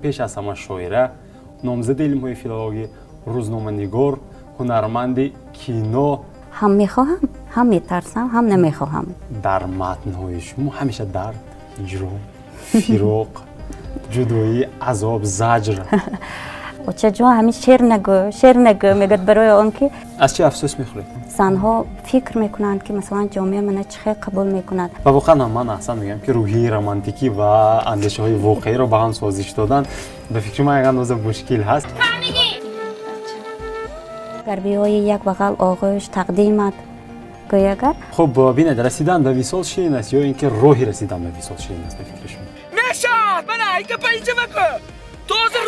Пеш аз ҳама шоира, номзади илмҳои филологӣ, рӯзноманигор, ҳунарманди кино. Ҳам мехоҳам, ҳам метарсам, ҳам намехоҳам. Дар матнҳои шумо ҳамеша дард, ҳиҷрон, фироқ, ҷудоӣ, азоб, заҷр. Очаҷон, ҳамин шеър нагӯ, шеър нагӯ, мегӯяд, барои он ки аз чӣ афсӯс мехӯред? Занҳо фикр мекунанд, ки масалан ҷомеа мана чӣ хел қабул мекунад. Ва воқеан ҳам ман аҳсан мегӯям, ки рӯҳияи романтикӣ ва андешаҳои воқеиро ба ҳам созиш додан ба фикри ман як андоза мушкил ҳаст. Гар биёи, як бағал оғӯш тақдимат гӯягар. Хуб, бинед, расидан ба висол ширин аст ё ин ки роҳи расидан ба висол ширин аст, ба фикри шумо? Мешавад, мана икапа инҷа макӯ, тоза.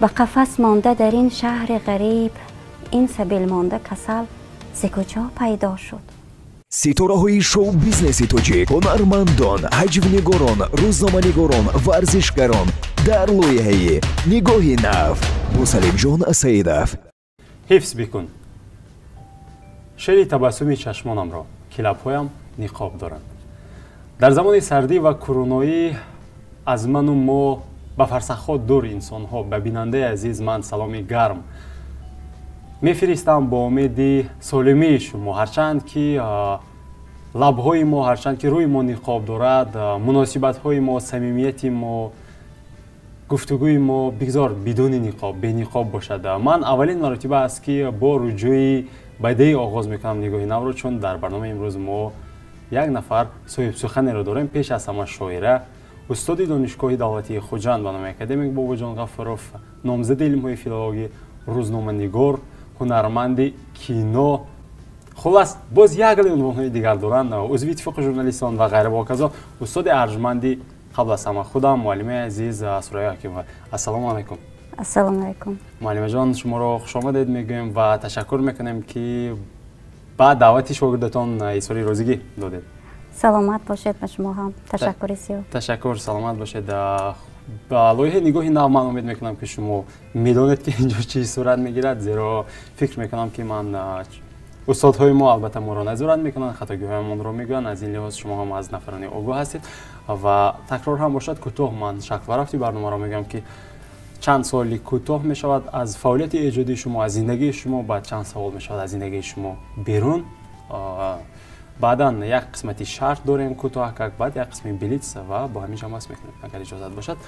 Ба қафас монда дар ин шаҳри ғариб, ин сабил монда касал зи куҷо пайдо шуд? Ситораҳои шоу-бизнеси тоҷик, ҳунармандон, ҳаҷвнигорон, рӯзноманигорон, варзишгарон дар лоиҳаи «Нигоҳи нав» бо Салимҷон Саидов. Ҳифз бикун шери табассуми чашмонамро, ки лабҳоям ниқоб доранд. Дар замони сардӣ ва куруноӣ аз ману мо ба фарсахҳо дур инсонҳо, ба бинандаи азиз ман саломи гарм мефиристам бо умеди солимии шумо. Ҳарчанд ки лабҳои мо, ҳарчанд ки рӯи мо ниқоб дорад, муносибатҳои мо, самимияти мо, гуфтугӯи мо бигзор бидуни ниқоб, бениқоб бошад. Ман аввалин маротиба аст, ки бо руҷӯи бадеӣ оғоз мекунам «Нигоҳи навро», чун дар барномаи имрӯз мо як нафар соҳибсуханеро дорем. Пеш аз ҳама шоира, устоди Донишгоҳи давлатии Хуҷанд ба номи академик Бобоҷон Ғафуров, номзади илмҳои филологӣ, рӯзноманигор, ҳунарманди кино, хулас, боз як гали унвонҳои дигар доранд, узви Иттифоқи журналистон ва ғайра ва ҳоказо, устоди арҷманди қабл аз ҳама худам, муаллимаи азиз Сурайё Ҳакимова. Ассалому алайкум. Ассалому алайкум. Муаллимаҷон, шуморо хушомадед мегӯем ва ташаккур мекунем, ки ба даъвати шогирдатон изҳори розигӣ додед. Саломат бошед, ба шумо ҳам ташаккури зиёд. Ташаккур, саломат бошед. Ба лоиҳаи «Нигоҳи нав» ман умед мекунам, ки шумо медонед, ки инҷо чӣ сурат мегирад, зеро фикр мекунам, ки ман устодҳои мо албатта моро назорат мекунанд, хатогиҳоямонро мегӯянд. Аз ин лиҳоз шумо ҳам аз нафарони огоҳ ҳастед. Ва такрор ҳам бошад, кӯтоҳ ман шакл ва рафти барномаро мегӯям, ки чанд суоли кӯтоҳ мешавад аз фаъолияти эҷодии шумо, аз зиндагии шумо, баъд чанд савол мешавад аз зиндагии шумо берун. Баъдан як қисмати шарт дорем кӯтоҳакак, баъд як қисми блиц ва бо ҳамин ҷамъбаст мекунем, агар иҷозат бошад.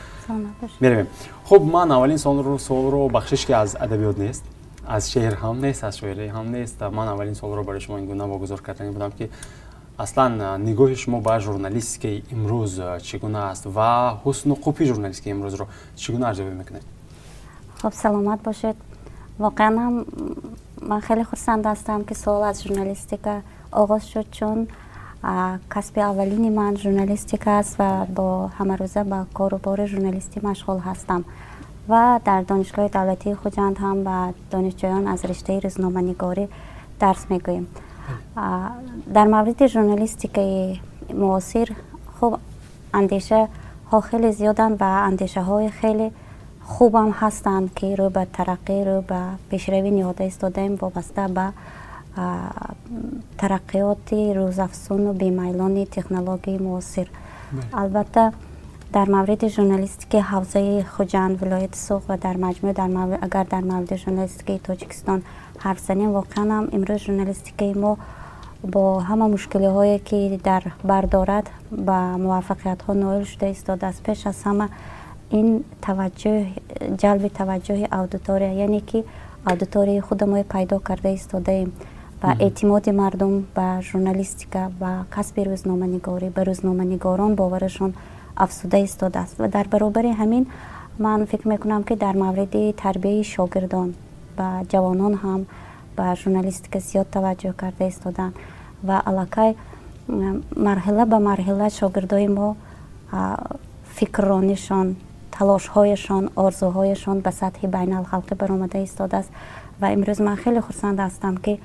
Меравем. Хуб, ман аввалин суолро, бахшиш, ки аз адабиёт нест, аз шеър ҳам нест, аз шоирӣ ҳам нест, ман аввалин суолро барои шумо ин гуна вогузор кардани будам, ки аслан нигоҳи шумо ба журналистикаи имрӯз чӣ гуна аст ва ҳусну қубҳи журналистикаи имрӯзро чӣ гуна арзёбӣ мекунед? Хуб, саломат бошед. Воқеан ҳам ман хеле хурсанд ҳастам, ки суол аз журналистика оғоз шуд, чун касби аввалини ман журналистика аст ва бо ҳамарӯза ба кору бори журналистӣ машғул ҳастам ва дар Донишгоҳи давлатии Хуҷанд ҳам ба донишҷӯён аз риштаи рӯзноманигорӣ дарс мегӯем. Дар мавриди журналистикаи муосир, хуб, андешаҳо хеле зиёданд ва андешаҳои хеле хубам ҳастанд, ки рӯ ба тараққӣ, рӯ ба пешравӣ ниҳода истодаем, вобаста ба тараққиёти рӯзафзуну бемайлони технологияи муосир. Албатта, дар мавриди журналистикаи ҳавзаи Хуҷанд, вилояти Суғд ва дар маҷмӯъ агар дар мавриди журналистикаи Тоҷикистон ҳарф занем, воқеан ҳам имрӯз журналистикаи мо бо ҳама мушкилиҳое, ки дар бар дорад, ба муваффақиятҳо ноил шуда истодааст. Пеш аз ҳама ин таваҷҷӯҳ, ҷалби таваҷҷӯҳи аудитория, яъне ки аудиторияи худамо пайдо карда истодаем ва эътимоди мардум ба журналистика, ба касби рӯзноманигорӣ, ба рӯзноманигорон боварашон афзуда истодааст. Ва дар баробари ҳамин ман фикр мекунам, ки дар мавриди тарбияи шогирдон ба ҷавонон ҳам ба журналистика зиёд таваҷҷӯҳ карда истоданд ва аллакай марҳила ба марҳила шогирдои мо фикрронишон, талошҳояшон, орзуҳояшон ба сатҳи байналхалқӣ баромада истодааст. Ва имрӯз ман хеле хурсанд ҳастам, ки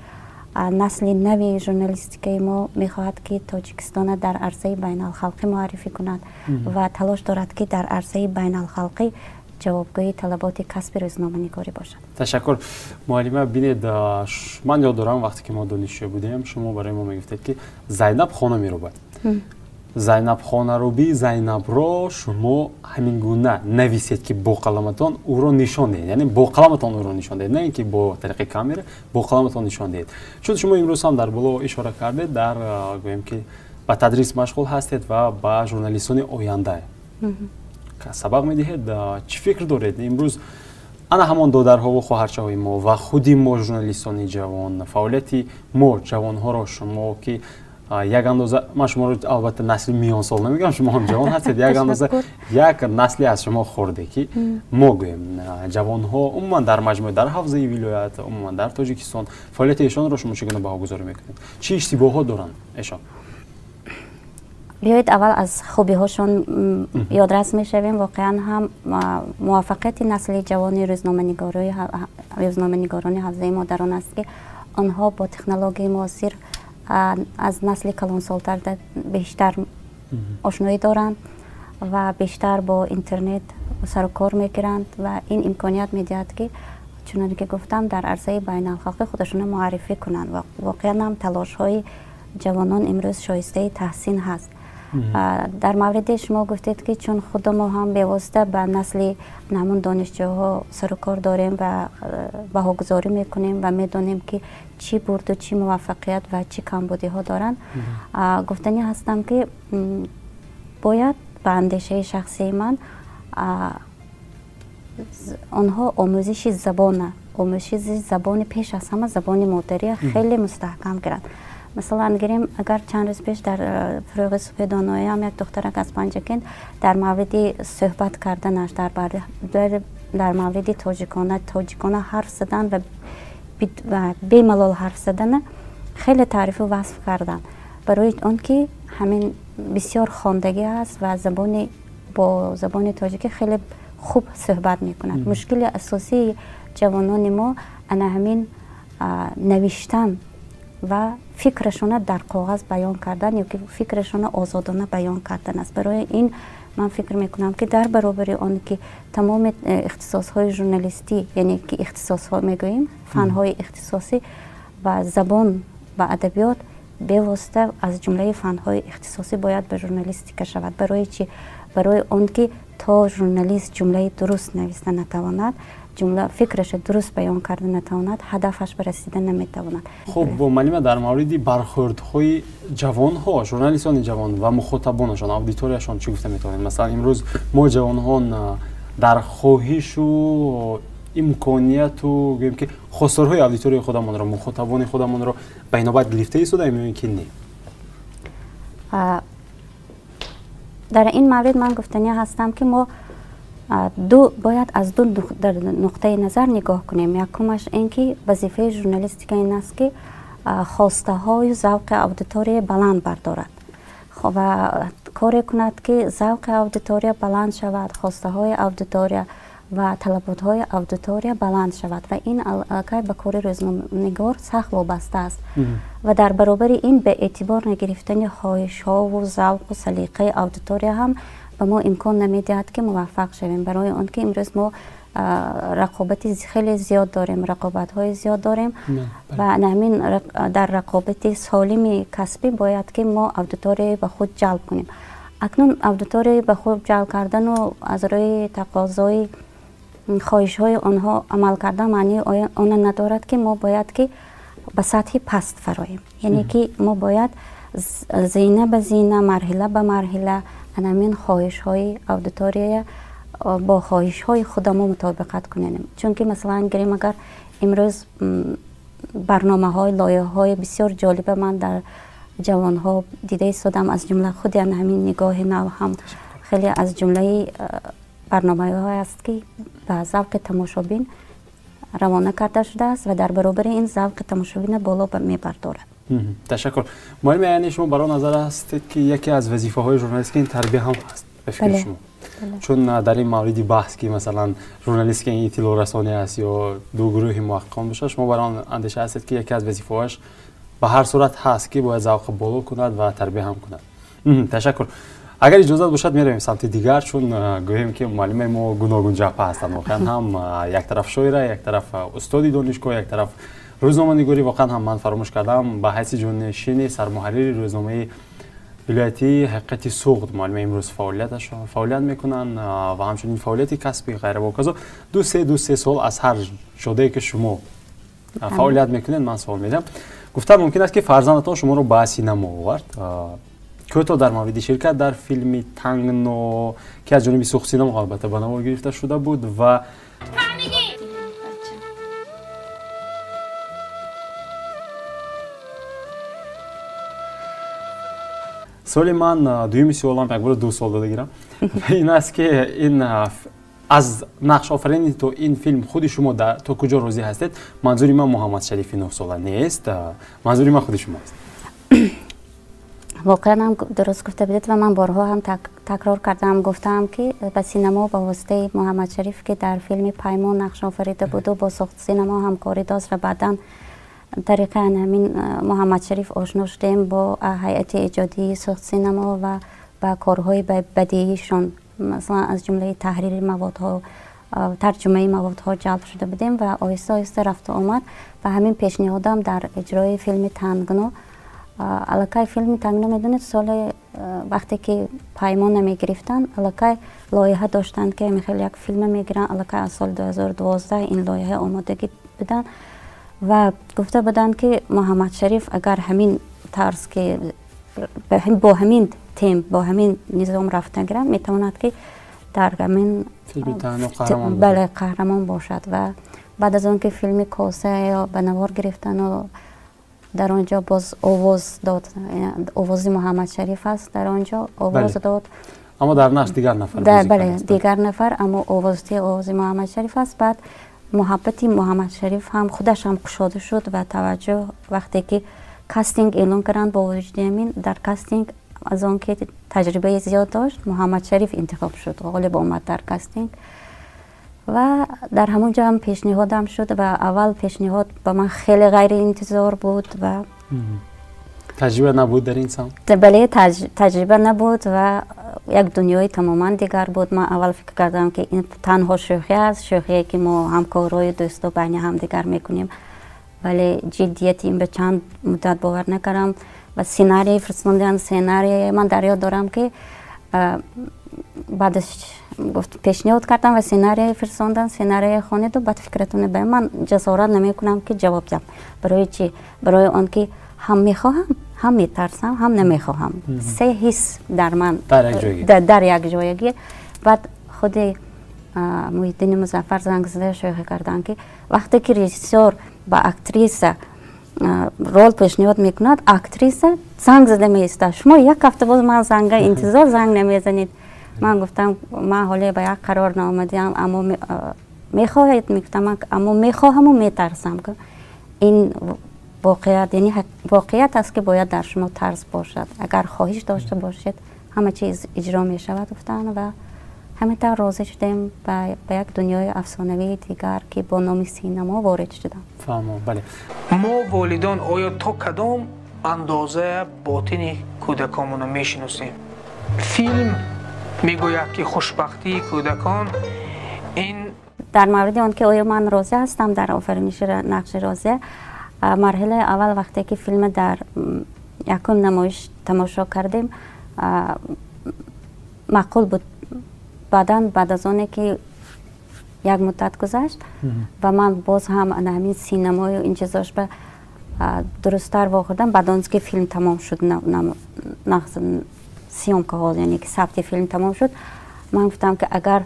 насли нави журналистикаи мо мехоҳад, ки Тоҷикистона дар арсаи байналхалқӣ муаррифӣ кунад ва талош дорад, ки дар арсаи байналхалқӣ ҷавобгӯи талаботи касби рӯзноманигорӣ бошад. Ташаккур, муаллима. Бинед, ман ёд дорам, вақте ки мо донишҷӯ будем, шумо барои мо мегуфтед, ки Зайнаб хона меробад. Зайнаб Хонаруби Зайнабро шумо ҳамин гуна нависед, ки бо қаламатон ӯро нишон диҳед, яъне бо қаламатон ӯро нишон диҳед, на ин ки бо тариқи камера, бо қаламатон нишон диҳед. Чун шумо имрӯз ҳам дар боло ишора кардед, дар гӯем ки ба тадрис машғул ҳастед ва ба журналистони оянда сабақ медиҳед. Чӣ фикр доред имрӯз ана ҳамон додарҳову хоҳарчаҳои мо ва худи мо, журналистони ҷавон, фаъолияти мо ҷавонҳоро шумо ки як андоза, ман шуморо албатта насли миёнсол намегӯям, шумо ҳам ҷавон ҳастед, як андоза як насли аз шумо хурде ки мо гӯем ҷавонҳо умуман дар маҷмӯъ дар ҳавзаи вилоят, умуман дар Тоҷикистон фаъолияти эшонро шумо чӣ гуна баҳогузорӣ мекунед? Чӣ иштибоҳот доранд эшон? Биёед аввал аз хубиҳошон ёдрас мешавем. Воқеан ҳам муваффақияти насли ҷавони рӯзноманигорони ҳавзаи мо дар он аст, ки онҳо бо технологияи муосир аз насли калонсолтар бештар ошноӣ доранд ва бештар бо интернет сарукор мегиранд ва ин имконият медиҳад, ки чуноне ки гуфтам, дар арсаи байналхалқӣ худашонро муаррифӣ кунанд. Ва воқеан ҳам талошҳои ҷавонон имрӯз шоистаи таҳсин ҳаст. Дар мавриди шумо гуфтед, ки чун худу мо ҳам бевосита ба насли ҳамун донишҷӯҳо сарукор дорем ва баҳогузорӣ мекунем ва медонем, ки чӣ бурду, чӣ муваффақият ва чӣ камбудиҳо доранд, гуфтанӣ ҳастам, ки бояд ба андешаи шахсии ман онҳо омӯзиши забона, омӯзиши забони, пеш аз ҳама забони модария хеле мустаҳкам гиранд. Масалан гирем, агар чанд рӯз пеш дар Фурӯғи субҳи доноиам як духтарак аз Панҷакент дар мавриди суҳбат карданаш, дар мавриди тоҷикона ҳарф задан ва бемалол ҳарф задана хеле таърифу васф карданд, барои он ки ҳамин бисёр хондагӣ аст ва забони бо забони тоҷикӣ хеле хуб суҳбат мекунад. Мушкили асосии ҷавонони мо ана ҳамин навиштан ва фикрашона дар коғаз баён кардан ё ки фикрашона озодона баён кардан аст. Барои ин ман фикр мекунам, ки дар баробари он ки тамоми ихтисосҳои журналистӣ, яъне ки ихтисосҳо мегӯем, фанҳои ихтисосӣ ва забон ва адабиёт бевосита аз ҷумлаи фанҳои ихтисосӣ бояд ба журналистика шавад. Барои чӣ? Барои он ки то журналист ҷумлаи дуруст нависта натавонад, ҷумла фикрашо дуруст баён карда натавонад, ҳадафаш ба расида наметавонад. Хуб, муаллима, дар мавриди бархӯрдҳои ҷавонҳо, журналистони ҷавон ва мухотабонашон, аудиторияшон чӣ гуфта метавонед? Масалан, имрӯз мо ҷавонҳон дар хоҳишу имконияту гӯем ки хосторҳои аудиторияи худамонро, мухотабони худамонро ба инобат гирифта истодаем ё ин ки не? Дар ин маврид ман гуфтанӣ ҳастам, ки мо ду бояд аз ду нуқтаи назар нигоҳ кунем. Якумаш ин ки вазифаи журналистика ин аст, ки хостаҳою завқи аудитория баланд бардорад ва коре кунад, ки завқи аудитория баланд шавад, хостаҳои аудитория ва талаботҳои аудитория баланд шавад, ва ин аллакай ба кори рӯзноманигор сахт вобаста аст. Ва дар баробари ин ба эътибор нагирифтани хоҳишҳову завқу салиқаи аудитория ҳам ба мо имкон намедиҳад, ки муваффақ шавем, барои он ки имрӯз мо рақобати хеле зиёд дорем, рақобатҳои зиёд дорем ва ҳамин дар рақобати солими касбӣ бояд ки мо аудиторияи ба худ ҷалб кунем. Акнун аудиторияи ба худ ҷалб кардану аз рӯи тақозои хоҳишҳои онҳо амал кардан маънии она надорад, ки мо бояд ки ба сатҳи паст фароем, яъне ки мо бояд зина ба зина, марҳила ба марҳила анамин хоҳишҳои аудитория бо хоҳишҳои худамо мутобиқат кунем. Чунки масалан гирем, агар имрӯз барномаҳои, лоиҳаҳои бисёр ҷолиба ман дар ҷавонҳо дида истодам, аз ҷумла худи ана ҳамин Нигоҳи нав ҳам хеле аз ҷумлаи барномаҳое аст, ки ба завқи тамошобин равона карда шудааст ва дар баробари ин завқи тамошобина боло мебардорад. Ташаккур, муаллима. Яъне шумо бар он назар ҳастед, ки яке аз вазифаҳои журналист ки ин тарбия ҳам ҳаст, ба фикри шумо? Чун дар ин мавриди баҳс, ки масалан журналист ки ин иттилоърасонӣ аст ё ду гурӯҳи муҳаққиқон бошад, шумо бар он андеша ҳастед, ки яке аз вазифаҳояш ба ҳар сурат ҳаст, ки бояд завқи боло кунад ва тарбия ҳам кунад. Ташаккур. Агар иҷозат бошад, меравем самти дигар, чун гӯем ки муаллимаи мо гуногунҷабҳа ҳастанд. Воқеан ҳам як тараф шоира, як тараф устоди донишгоҳ, як тараф рӯзноманигорӣ. Воқеан ҳам ман фаромӯш кардам, ба ҳайси ҷонишини сармуҳаррири рӯзномаи Вилояти ҳақиқати Суғд муаллима имрӯз фаъолият мекунанд ва ҳамчунин фаъолияти касби ғайра ва ҳоказо. 2-3 сол аз ҳар ҷодае ки шумо фаъолият мекунед, ман суол медиҳам. Гуфта мумкин аст, ки фарзандатон шуморо ба синамо овард. Кӯтоҳ дар мавриди ширкат дар филми Тангно, ки аз ҷониби Суғд синамо албатта ба навор гирифта шуда буд ва суоли ман, дуюми суолам, якбора ду суол дода гирам, ин аст, ки ин аз нақшофаринӣ то ин филм худи шумо то куҷо розӣ ҳастед? Манзури ман Муҳаммадшарифи 9-сола нест, манзури ман худи шумо аст. Воқеан ҳам дуруст гуфта будед ва ман борҳо ҳам такрор кардаам, гуфтаам, ки ба синамо ба воситаи Муҳаммадшариф, ки дар филми Паймон нақш офарида буду бо Суғд синамо ҳамкорӣ дошт ва баъдан тариқи ҳамин Муҳаммадшариф ошно шудем бо ҳайати эҷодии Суғд синамо ва ба корҳои бадиишон, масалан, аз ҷумлаи таҳрири маводҳо, тарҷумаи маводҳо ҷалб шуда будем ва оҳиста оҳиста рафту омад ва ҳамин пешниҳодам дар иҷрои филми Тангно. Аллакай филми Тангно, медонед, соли вақте ки Паймона мегирифтанд, аллакай лоиҳа доштанд, ки хеле як филма мегиранд. Аллакай аз соли 2012 ин лоиҳа омодагӣ буданд ва гуфта буданд, ки Муҳаммадшариф агар ҳамин тарз, ки бо ҳамин темп, бо ҳамин низом рафта гиранд, метавонад, ки дар ҳамин, бале, қаҳрамон бошад. Ва баъд аз он ки филми Коса ба навор гирифтану дар он ҷо боз овоз дод, овози Муҳаммадшариф аст, дар он ҷо овоз дод. Аммо дар нақш дигар нафар. Бале, дигар нафар, аммо овози Муҳаммадшариф аст. Баъд муҳаббати Муҳаммадшариф ҳам худаш ҳам кушода шуд ва таваҷҷӯҳ, вақте ки кастинг эълон карданд, бо вуҷуди ҳамин дар кастинг аз он ки таҷрибаи зиёд дошт, Муҳаммадшариф интихоб шуд, ғолиб омад дар кастинг ва дар ҳамон ҷо ҳам пешниҳодам шуд. Ва аввал пешниҳод ба ман хеле ғайриинтизор буд ва таҷриба набуд дар ин самт. Бале, таҷриба набуд ва як дунёи тамоман дигар буд. Ман аввал фикр кардам, ки ин танҳо шӯхӣ аст, шӯхие ки мо ҳамкорою дӯсто байни ҳамдигар мекунем, вале ҷиддияти ин ба чанд муддат бовар накардам ва сценарий фиристондан. Сценарий ман дар ёд дорам, ки баъдаш гуфт, пешниҳод кардам ва сценарий фиристондан. Сценария хонеду баъд фикратон баён. Ман ҷасорат намекунам, ки ҷавоб диҳам. Барои чӣ? Барои он ки ҳам мехоҳам, ҳам метарсам, ҳам намехоҳам. Се ҳис дар ман дар як ҷоягӣ. Баъд худи Муҳиддини Музаффар занг зада шӯхӣ карданд, ки вақте ки режиссёр ба актриса рол пешниҳод мекунад, актриса занг зада меистад. Шумо як ҳафта боз ман занга интизор, занг намезанед. Ман гуфтам, ман ҳоле ба як қарор наомадаам, аммо мехоҳед, мегуфтам, аммо мехоҳаму метарсам. Ин воқеият, яъне воқеият аст, ки бояд дар шумо тарс бошад. Агар хоҳиш дошта бошед, ҳама чиз иҷро мешавад, гуфтанд ва ҳамин тавр розӣ шудем ба як дунёи афсонавии дигар, ки бо номи синамо ворид шудам. Фаҳмо, бале. Мо волидон оё то кадом андоза ботини кӯдаконмонро мешиносем? Филм мегӯяд, ки хушбахтии кӯдакон ин Дар мавриди он ки оё ман розӣ ҳастам дар офариниши нақши Розия, марҳилаи аввал, вақте ки филма дар якум намоиш тамошо кардем, маъқул буд. Баъдан, баъд аз оне ки як муддат гузашт ва ман боз ҳам ҳамин синамою ин чизош ба дурусттар вохӯрдам, баъд он ки филм тамом шуд, съёмкаҳо, яъне ки сабти филм тамом шуд, ман гуфтам, ки агар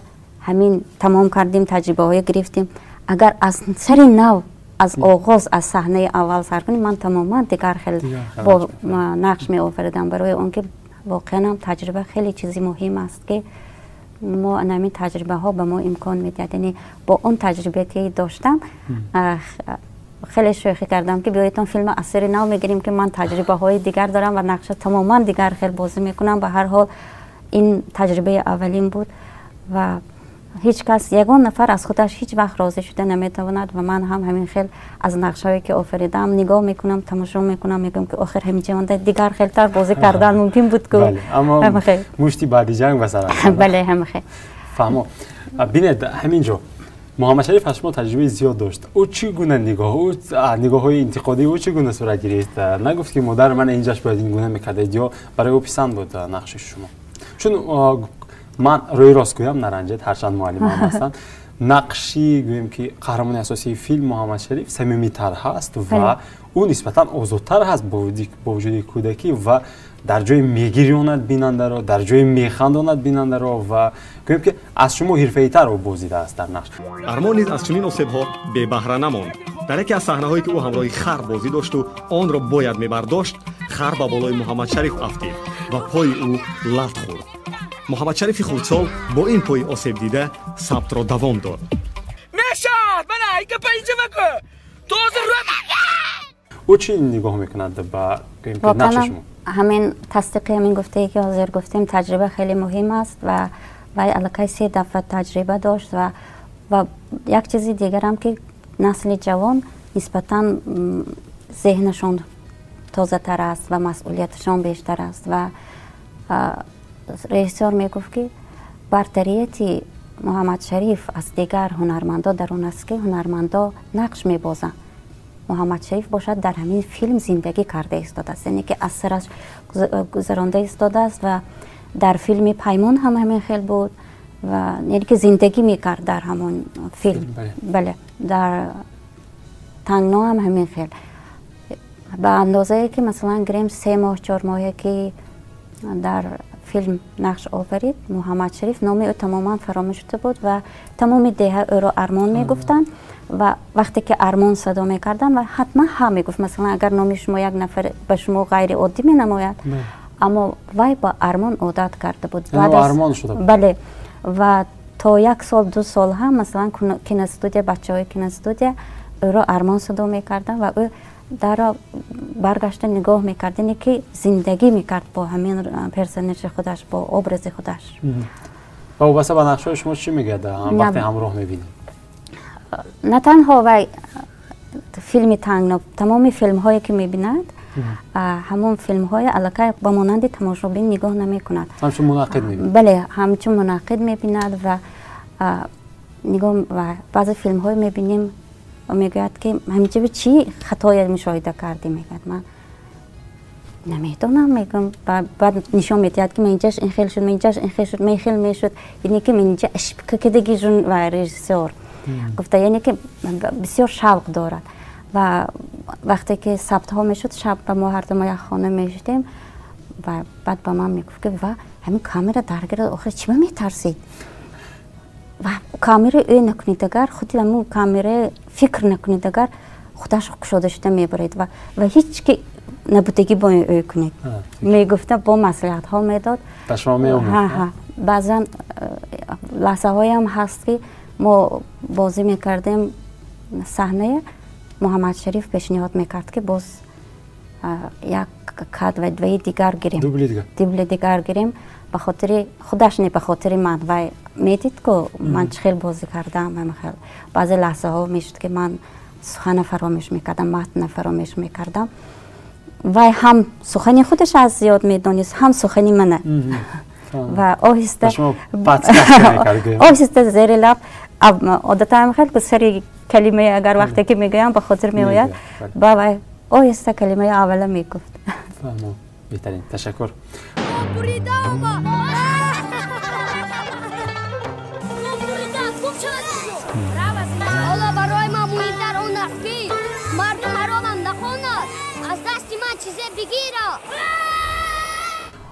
ҳамин тамом кардем, таҷрибаҳое гирифтем, агар аз сари нав, аз оғоз, аз саҳнаи аввал сар кунем, ман тамоман дигар хел бо нақш меофаридам. Барои он ки воқеан ҳам таҷриба хеле чизи муҳим аст, ки мо ҳамин таҷрибаҳо ба мо имкон медиҳад. Яъне бо он таҷрибае ки доштам, хеле шӯхӣ кардам, ки биёедтон филма аз сари нав мегирем, ки ман таҷрибаҳои дигар дорам ва нақша тамоман дигар хел бозӣ мекунам. Ба ҳар ҳол, ин таҷрибаи аввалин буд ва ҳеҷ кас, ягон нафар аз худаш ҳеҷ вақт розӣ шуда наметавонад ва ман ҳам ҳамин хел аз нақшҳое ки офаридаам нигоҳ мекунам, тамошо мекунам, мегӯям, ки охир ҳамин ҷавонда дигар хелтар бозӣ кардан мумкин буд ку. Аммо мушти баъди ҷанг ба сар. Бале, ҳамин хел. Фаҳмо. Бинед, ҳамин ҷо Муҳаммадшариф аз шумо таҷрибаи зиёд дошт. Ӯ чӣ гуна нигоҳ, ӯ нигоҳҳои интиқодии ӯ чӣ гуна сурат гирифт? Нагуфт ки модар ман инҷаш бояд ин гуна мекардед ё барои ӯ писанд буд нақши шумо? Чун ман рӯи рост гӯям, наранҷед, ҳарчанд муаллимам ҳастанд, нақши гӯем ки қаҳрамони асосии филм Муҳаммадшариф самимитар ҳаст ва ӯ нисбатан озодтар ҳаст бо вуҷуди кӯдакӣ ва дар ҷое мегирёнад бинандаро, дар ҷое механдонад бинандаро ва гӯем ки аз шумо ҳирфаитар ӯ бозидааст дар нақш. Армон низ аз чунин осебҳо бебаҳра намонд. Дар яке аз саҳнаҳое ки ӯ ҳамроҳи хар бозӣ дошту онро бояд мебардошт, хар ба болои Муҳаммадшариф афтид ва пои ӯ лат хӯрд. Муҳаммадшарифи хурдсол бо ин пои осебдида сабтро давом дод. Мешад! Мана гапа инҷа маку! Тоза Ӯ чӣ нигоҳ мекунад ба нақши шумо? Ҳамин тасдиқи ҳамин гуфтае ки ҳозир гуфтем, таҷриба хеле муҳим аст ва вай аллакай 3 дафъа таҷриба дошт ва як чизи дигарам ки насли ҷавон нисбатан зеҳнашон тозатар аст ва масъулияташон бештар аст ва режиссёр мегуфт ки бартарияти Муҳаммадшариф аз дигар ҳунармандо дар он аст ки ҳунармандо нақш мебозанд. Муҳаммадшариф бошад дар ҳамин филм зиндагӣ карда истодааст, яъне ки аз сараш гузаронда истодааст ва дар филми Паймон ҳам ҳамин хел буд ва яъне ки зиндагӣ мекард дар ҳамон филм. Бале, дар Тангно ҳам ҳамин хел. Ба андозае ки масалан гирем 3 моҳ 4 моҳе ки дар филм нақш офарид, Муҳаммадшариф номи ӯ тамоман фаромӯш шуда буд ва тамоми деҳа ӯро Армон мегуфтанд ва вақте ки Армон садо мекарданд ва ҳатман ҳа мегуфт. Масалан агар номи шумо як нафар ба шумо ғайриоддӣ менамояд, аммо вай ба Армон одат карда буд. Бале, ва то 1 сол 2 сол ҳам масалан киностудия, бачаҳои киностудия ӯро Армон садо мекарданд ва ӯ даро баргашта нигоҳ мекард, яъне ки зиндагӣ мекард бо ҳамин персонажи худаш, бо образи худаш. Ва вобаста ба нақшҳои шумо чӣ мегӯяд вақте ҳамроҳ мебинед? На танҳо вай филми Тангно, тамоми филмҳое ки мебинад, ҳамон филмҳои аллакай ба монанди тамошобин нигоҳ намекунад. Ҳамчун мунаққид мебинад. Бале, ҳамчун мунаққид мебинад ва нигоҳ ва баъзе филмҳое мебинем мегӯяд ки ҳаминҷо чӣ хатое мушоҳида кардӣ? Мегӯяд ман намедонам, мегӯям. Баъд нишон медиҳад ки ман инҷаш ин хел шуд, ман инҷаш ин хел шуд, ман ин хел мешуд, яъне ки ман инҷа ошибка кардагӣ ва режиссёр гуфта, яъне ки бисёр шавқ дорад. Ва вақте ки сабтҳо мешуд, шаб ба мо ҳарду мо як хона мешудем ва баъд ба ман мегуфт ки ва ҳамин камера даргирад, охир чӣ ба метарсид? Ва камера ӯ накунед агар, худи ҳамун камера фикр накунед агар, худаш кушода шуда мебаред ва ҳеҷ ки набудагӣ бо ӯ кунед. Мегуфта, бо маслиҳатҳо медод. Ба шумо меомӯхт? Баъзан лаҳзаҳоям ҳаст ки мо бозӣ мекардем саҳнае, Муҳаммадшариф пешниҳод мекард ки боз як кад ва двои дигар гирем, дубли дигар гирем, ба хотири худаш не, ба хотири ман. Вай медид ку ман чӣ хел бозӣ кардам. Баъзе лаҳзаҳо мешуд ки ман сухана фаромӯш мекардам, матна фаромӯш мекардам. Вай ҳам сухани худаш аз зиёд медонист, ҳам сухани мана. Ва оҳиста оҳиста зери лаб одатан хел ку сари калимае агар вақте ки мегӯям ба хотир меояд, ба вай оҳиста калимаи аввала мегуфт. Беҳтарин, ташаккур. Ҳоло барои ман муҳимтар он аст ки мардум ҳаромам нахонад, аз дасти ман чизе бигирад.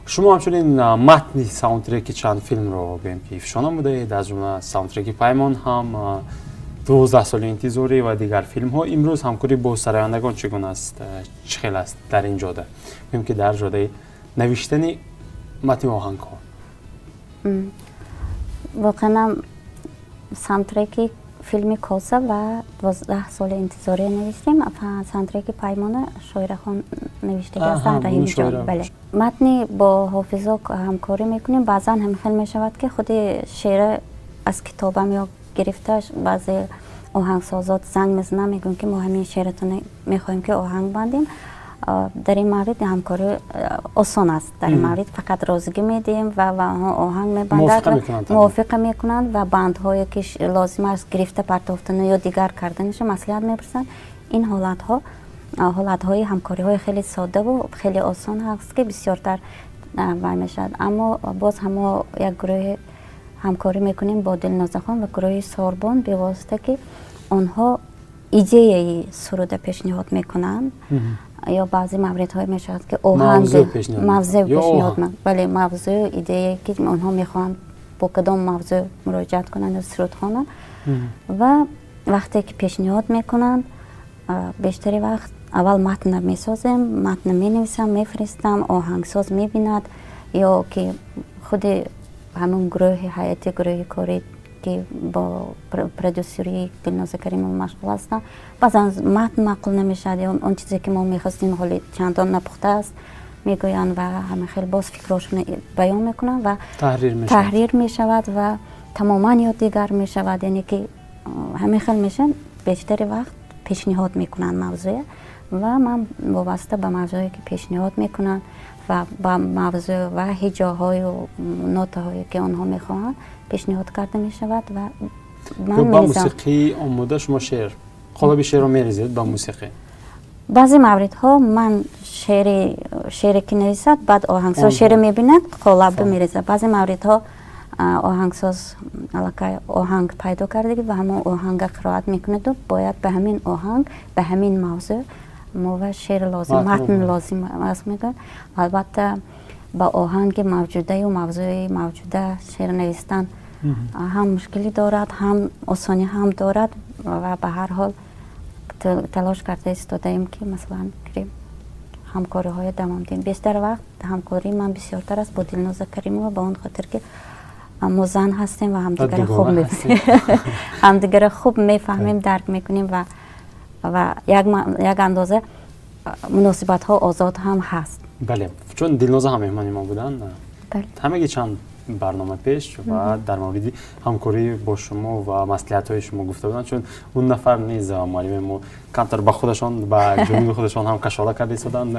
Шумо ҳамчунин матни саундтреки чанд филмро гӯем ки ифшо намудаед, аз ҷумла саундтреки Паймон ҳам, 12 соли интизорӣ ва дигар филмҳо. Имрӯз ҳамкорӣ бо сарояндагон чӣ гуна аст, чӣ хел аст дар ин ҷода? Гӯем ки дар ҷодаи навиштани матни оҳангҳо. Воқеан саундтреки филми Коса ва 12 соли интизорӣ навиштем. Саундтреки Паймона Шоирахон навиштагӣ ҳастанд, Раҳимҷон. Бале, матни бо ҳофизо ҳамкорӣ мекунем. Баъзан ҳамхел мешавад ки худи шеъра аз китобам ё гирифта баъзе оҳангсозот занг мезананд, мегӯянд ки мо ҳамин шеъратон мехоҳем ки оҳанг бандем. Дар ин маврид ҳамкорӣ осон аст. Дар ин маврид фақат розигӣ медиҳем ва онҳо оҳанг мебандад, мувофиқа мекунанд ва бандҳое ки лозим аст гирифта партофтану ё дигар карданаша маслиҳат мепурсанд. Ин ҳолатҳо ҳолатҳои ҳамкориҳои хеле соддаву хеле осон ҳаст, ки бисёртар вай мешавад. Аммо боз ҳамо як гурӯҳи ҳамкорӣ мекунем бо Дилнозахон ва гурӯҳи Сорбон, бевосита ки онҳо идеяи суруда пешниҳод мекунанд, ё баъзе мавридҳое мешавад, ки оҳанг, мавзӯъ пешниҳод, бале, мавзӯъ, идеяе ки онҳо мехоҳанд, бо кадом мавзӯъ муроҷиат кунанд ё суруд хонанд. Ва вақте ки пешниҳод мекунанд, бештари вақт аввал матнро месозем, матнро менависам, мефиристам, оҳангсоз мебинад ё ки худи ҳамон гурӯҳи ҳайати гурӯҳи корӣ, ки бо продюсерии Дилноза Каримова машғул ҳастам, баъзан матн маъқул намешавад ё он чизе ки мо мехостем ҳоли чандон напухта аст мегӯянд, ва ҳама хел боз фикрҳошонро баён мекунанд ва таҳрир мешавад ва тамоман ё дигар мешавад. Яъне ки ҳамин хел мешавад. Бештари вақт пешниҳод мекунанд мавзӯя ва ман вобаста ба мавзӯе ки пешниҳод мекунанд ва ба мавзӯъ ва ҳиҷоҳою нотаҳое ки онҳо мехоҳанд, пешниҳод карда мешавад ва ман ба мусиқӣ омода шумо шеър, қолаби шеърро мерезед ба мусиқӣ? Баъзе мавридҳо ман шеъре ки нависад, баъд оҳангсоз шеъре мебинад, қолаб мерезад. Баъзе мавридҳо оҳангсоз аллакай оҳанг пайдо кардагӣ ва ҳамон оҳанга қироат мекунаду бояд ба ҳамин оҳанг, ба ҳамин мавзӯъ мова шеър лозим, матн лозим аст мегӯяд. Албатта, ба оҳанги мавҷудаю мавзӯи мавҷуда шеър навистан ҳам мушкилӣ дорад, ҳам осонӣ ҳам дорад, ва ба ҳар ҳол талош карда истодаем, ки масалан ҳамкориҳоя давом диҳем. Бештар вақт ҳамкории ман бисёртар аст бо Дилноза Каримова, ба он хотир ки мо зан ҳастем ва ҳамдигарро хуб мефаҳмем, дарк мекунем ва як андоза муносибатҳо озод ҳам ҳаст. Бале, чун Дилноза ҳам меҳмони мо буданд ҳамаги чанд барнома пеш ва дар мавриди ҳамкорӣ бо шумо ва маслиҳатҳои шумо гуфта буданд, чун он нафар низ муаллими мо камтар ба худашон, ба ҷониби худашон ҳам кашола карда истоданд,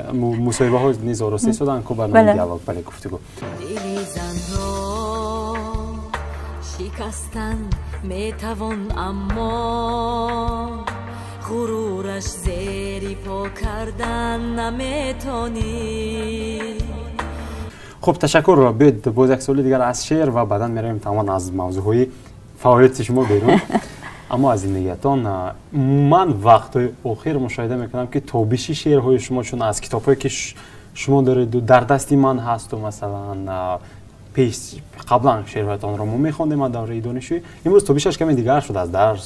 мусоҳибаҳо низ ороста истоданд ку барномаи диалог, бале, гуфтугӯ. Дили занро шикастан метавон, аммо ғурураш зери по кардан наметонӣ. Хуб, ташаккур. Биёед боз як суоли дигар аз шеър ва баъдан меравем тамоман аз мавзӯъҳои фаъолияти шумо берун, аммо аз зиндагиятон. Ман вақтҳои охир мушоҳида мекунам, ки тобиши шеърҳои шумо, чун аз китобҳое ки шумо дореду дар дасти ман ҳасту, масалан, пеш қаблан шеърҳоятонро мо мехондем аз давраи донишҷӯӣ, имрӯз тобишаш каме дигар шудааст. Дар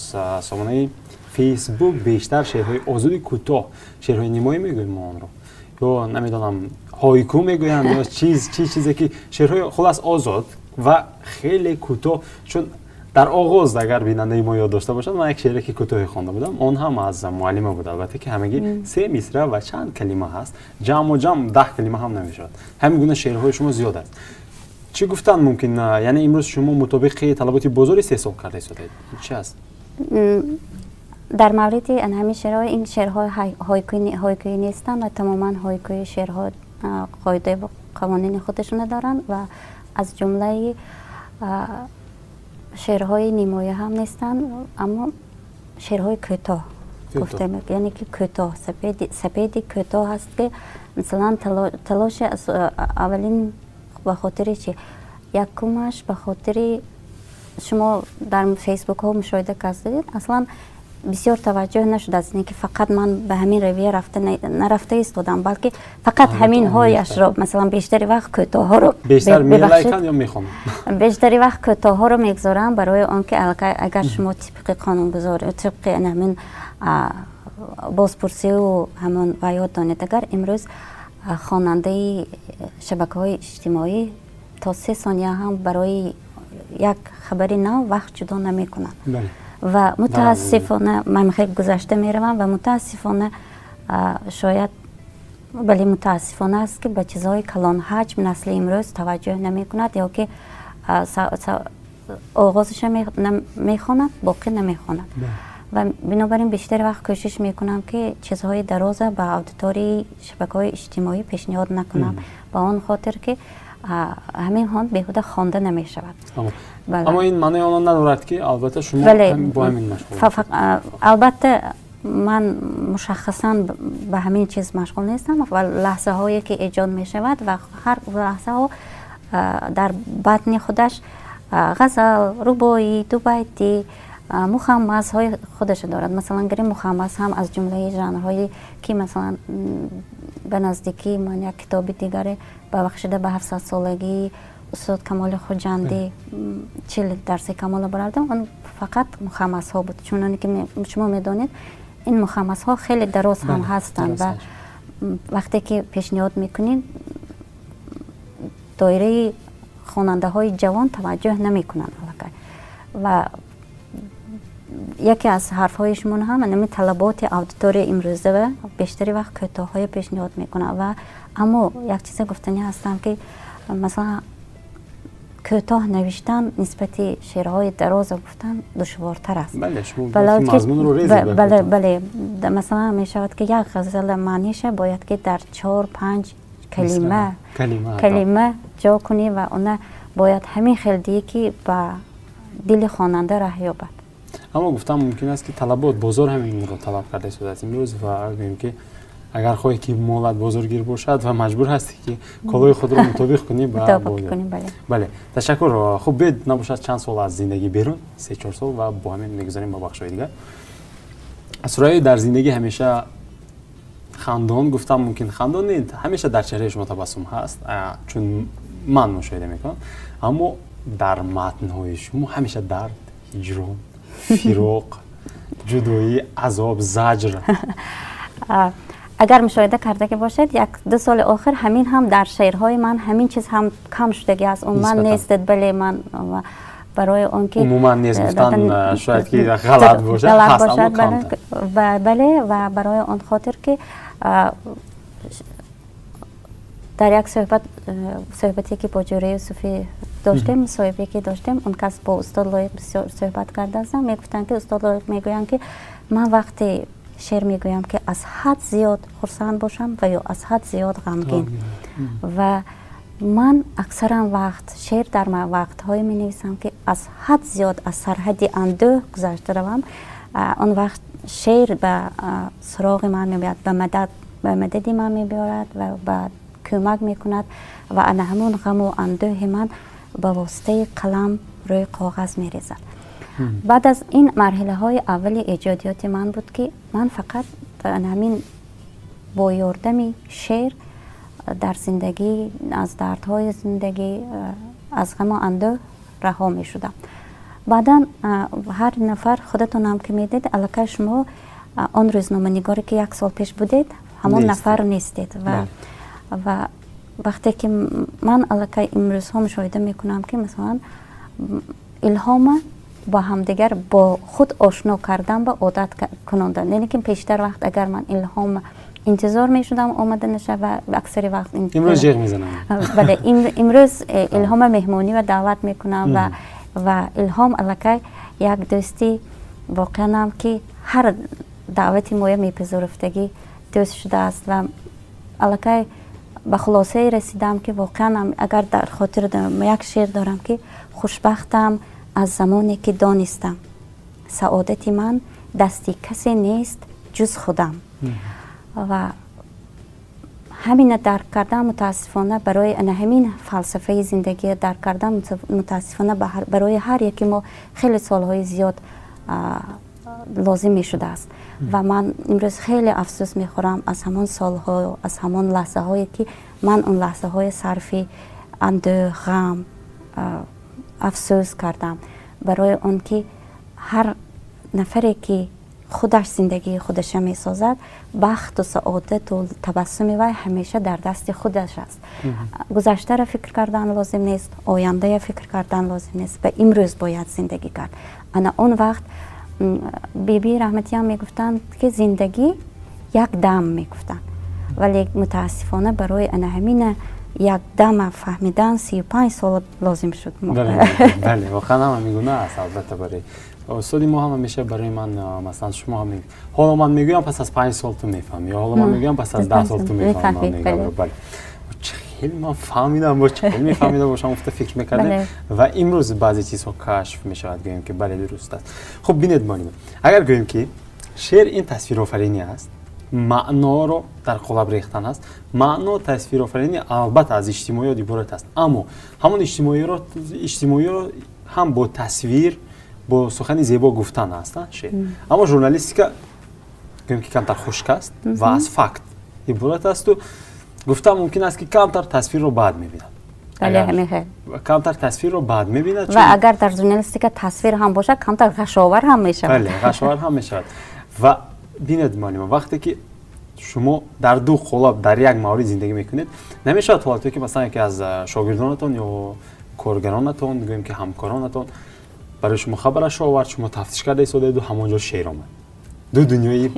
сомонаи Фейсбук бештар шеърҳои озоди кӯтоҳ, шеърҳои нимоӣ мегӯем мо онро ё намедонам, ҳойку мегӯянд ё чиз, чи чизе ки шеърҳои хулас озод ва хеле кӯтоҳ. Чун дар оғоз, агар бинандаи мо ёд дошта бошад, ман як шеъре ки кӯтоҳе хонда будам, он ҳам аз муаллима буд, албатта, ки ҳамагӣ се мисра ва чанд калима ҳаст, ҷамъу ҷамъ 10 калима ҳам намешавад. Ҳамин гуна шеърҳои шумо зиёд аст. Чӣ гуфтан мумкин? Яъне имрӯз шумо мутобиқи талаботи бозор истеҳсол карда истодаед? Чи аст? Дар мавриди ҳамин шеърҳо, ин шеърҳои ҳойкӯӣ нестанд ва тамоман ҳойкӯи шеърҳо қоидаю қавонини худашона доранд ва аз ҷумлаи шеърҳои нимоя ҳам нестанд, аммо шеърҳои кӯтоҳ гуфтем, яъне ки кӯтоҳ, сапеди кӯтоҳ ҳаст, ки масалан талоши аввалин ба хотири чи? Якумаш, ба хотири шумо дар фейсбукҳо мушоҳида кардед, аслан бисёр таваҷҷӯҳ нашудааст, не ки фақат ман ба ҳамин равия рафта нарафта истодам, балки фақат ҳаминҳояшро, масалан, бештари вақт кӯтоҳҳоро бештар мелайканд ё мехонанд? Бештари вақт кӯтоҳҳоро мегузорам, барои он ки агар шумо тибқи қонунгузор, тибқи ҳамин бозпурсиву ҳамон ва ёд донед, агар имрӯз хонандаи шабакаҳои иҷтимоӣ то 3 сония ҳам барои як хабари нав вақт ҷудо намекунад. Ва мутаассифона ман хеле гузашта меравам ва мутаассифона, шояд, бале, мутаассифона аст, ки ба чизҳои калонҳаҷм насли имрӯз таваҷҷӯҳ намекунад ё ки оғозаша мехонад, боқӣ намехонад. Ва бинобар ин бештар вақт кӯшиш мекунам, ки чизҳои дароза ба аудиторияи шабакаҳои иҷтимоӣ пешниҳод накунам, ба он хотир ки ҳамин хон беҳуда хонда намешавад. Аммо ин маънои онро надорад, ки албатта шумо бо ҳамин машғул. Албатта, ман мушаххасан ба ҳамин чиз машғул нестам ва лаҳзаҳое ки эҷод мешавад ва ҳар лаҳзаҳо дар батни худаш ғазал, рубоӣ, дубайтӣ, мухаммасҳои худашо дорад. Масалан, гирем, мухаммас ҳам аз ҷумлаи жанрҳое ки, масалан, ба наздикӣ ман як китоби дигаре бахшида ба 700-солагии устод Камоли Хуҷандӣ, 40 дарси камола баровардам, он фақат мухаммасҳо буд. Чуноне ки шумо медонед, ин мухаммасҳо хеле дароз ҳам ҳастанд ва вақте ки пешниҳод мекунед, доираи хонандаҳои ҷавон таваҷҷӯҳ намекунанд аллакай. Ва яке аз ҳарфҳои шумо ҳам ҳамин талаботи аудитория имрӯза бештари вақт кӯтоҳҳое пешниҳод мекунад. Ва аммо як чизе гуфтанӣ ҳастам, ки масалан, кӯтоҳ навиштан нисбати шеърҳои дароза гуфтан душвортар аст. Бале, масалан, мешавад, ки як ғазала маъниша бояд ки дар чор панҷ калима ҷо кунӣ ва она бояд ҳамин хел дии, ки ба дили хонанда раҳ ёбад. Аммо гуфтан мумкин аст, ки талабот бозор ҳаминро талаб карда истодааст имрӯз ва гӯем, ки агар хоҳӣ, ки молат бозоргир бошад, ва маҷбур ҳастӣ, ки колои худро мутобиқ кунӣ ба бозор. Бале, ташаккур. Хуб, биёед, набошад, чанд сол аз зиндагӣ берун, 3-4 сол, ва бо ҳамин мегузарем ба бахшҳои дигар. Сурайё дар зиндагӣ ҳамеша хандон, гуфтам мумкин, хандон не, ҳамеша дар чеҳраи шумо табассум ҳаст, чун ман мушоҳида мекунам, аммо дар матнҳои шумо ҳамеша дард, ҳиҷрон, фироқ, ҷудоӣ, азоб, заҷр. Агар мушоҳида карда бошед, як ду соли охир ҳамин ҳам дар шеърҳои ман ҳамин чиз ҳам кам шудагӣ аст, умуман нест. Бале, ман барои он ки Умуман нест гуфтан шояд ки ғалат бошад, ҳаст, аммо камтар. Бале, ва барои он хотир ки дар як суҳбате ки бо Ҷӯраи Юсуфӣ доштем, мусоҳибае ки доштем, он кас бо устод Лоиқ бисёр суҳбат кардаастам, мегуфтанд, ки устод Лоиқ мегӯянд, ки ман вақте шеър мегӯям, ки аз ҳад зиёд хурсанд бошам ва ё аз ҳад зиёд ғамгин, ва ман аксаран вақт шеър дар вақтҳое менависам, ки аз ҳад зиёд аз сарҳади андӯҳ гузашта равам, он вақт шеър ба суроғи ман мебиёяд, ба мадади ман мебиёрад ва ба кӯмак мекунад ва ана ҳамон ғаму андӯҳи ман ба воситаи қалам рӯи коғаз мерезад. Баъд аз ин марҳилаҳои аввали эҷодиёти ман буд, ки ман фақат ҳамин бо ёрдами шеър дар зиндагӣ аз дардҳои зиндагӣ, аз ғаму андӯҳ раҳо мешудам. Баъдан ҳар нафар, худатонам ки медид, аллакай шумо он рӯзноманигоре ки як сол пеш будед, ҳамон нафар нестед. Ва вақте ки ман аллакай имрӯзҳо мушоҳида мекунам, ки масалан, илҳома ба ҳамдигар бо худ ошно кардан, ба одат кунондан, яъне ки пештар вақт агар ман илҳом интизор мешудам омада наша ва аксари вақт Имрӯз ҷеғ мезанам. Бале, имрӯз илҳома меҳмонӣ ва даъват мекунам ва илҳом аллакай як дӯсти воқеанам, ки ҳар даъвати моя мепазируфтагӣ дӯст шудааст. Ва аллакай ба хулосае расидам, ки воқеан агар дар хотир як шеър дорам, ки хушбахтам аз замоне ки донистам, саодати ман дасти касе нест ҷуз худам. Ва ҳамина дарк кардан, мутаассифона, барои ана ҳамин фалсафаи зиндагия дарк кардан, мутаассифона, барои ҳар яки мо хеле солҳои зиёд лозим мешудааст. Ва ман имрӯз хеле афсӯс мехӯрам аз ҳамон солҳо, аз ҳамон лаҳзаҳое, ки ман он лаҳзаҳои сарфи андӯҳ, ғам, афсӯс кардам, барои он ки ҳар нафаре ки худаш зиндагии худаша месозад, бахту саодату табассуми вай ҳамеша дар дасти худаш аст. Гузаштаро фикр кардан лозим нест, ояндая фикр кардан лозим нест, ба имрӯз бояд зиндагӣ кард. Ана он вақт биби раҳматиям мегуфтанд, ки зиндагӣ як дам, мегуфтанд, вале мутаассифона барои ана ҳамина Як дама фаҳмидан 35 сол лозим шуд. Бале, воқеан ҳам ҳамин аст. Албатта, барои устоди мо ҳам ҳамеша барои ман, масалан, шумо ҳам, ҳоло ман мегӯям, пас аз 5 сол ту мефаҳмӣ, ё ҳоло ман мегӯям, пас аз 10 сол ту мефаҳмӣ. Бале, хеле ман фаҳмидам, бо чӣ хеле мефаҳмида бошам, гуфта фикр мекардем ва имрӯз баъзе чизҳо кашф мешавад, гӯем ки бале, дуруст аст. Хуб, бинед, монимо, агар гӯем ки шеър ин тасвирофаринӣ аст, маъноро дар қолаб рехтан аст, маъно тасвирофаринӣ албатта аз иҷтимоиёт иборат аст, аммо ҳамон иҷтимоиро ҳам бо тасвир, бо сухани зебо гуфтан аст шеър. Аммо журналистика, гӯем ки камтар хушк аст ва аз факт иборат асту гуфтан мумкин аст, ки камтар тасвирро бад мебинад. Камтар тасвирро бад мебинад. Ва агар дар журналистика тасвир ҳам бошад, камтар ғашовар ҳам мешавад. Бале, ғашовар ҳам мешавад. Ва бинед, муаллима, вақте ки шумо дар ду қолаб дар як маврид зиндагӣ мекунед, намешавад ҳолате ки, масалан, яке аз шогирдонатон ё коргаронатон, гӯем ки ҳамкоронатон, барои шумо хабарашро овард, шумо тафтиш карда истодаеду ҳамон ҷо шеър омад? Ду дунёи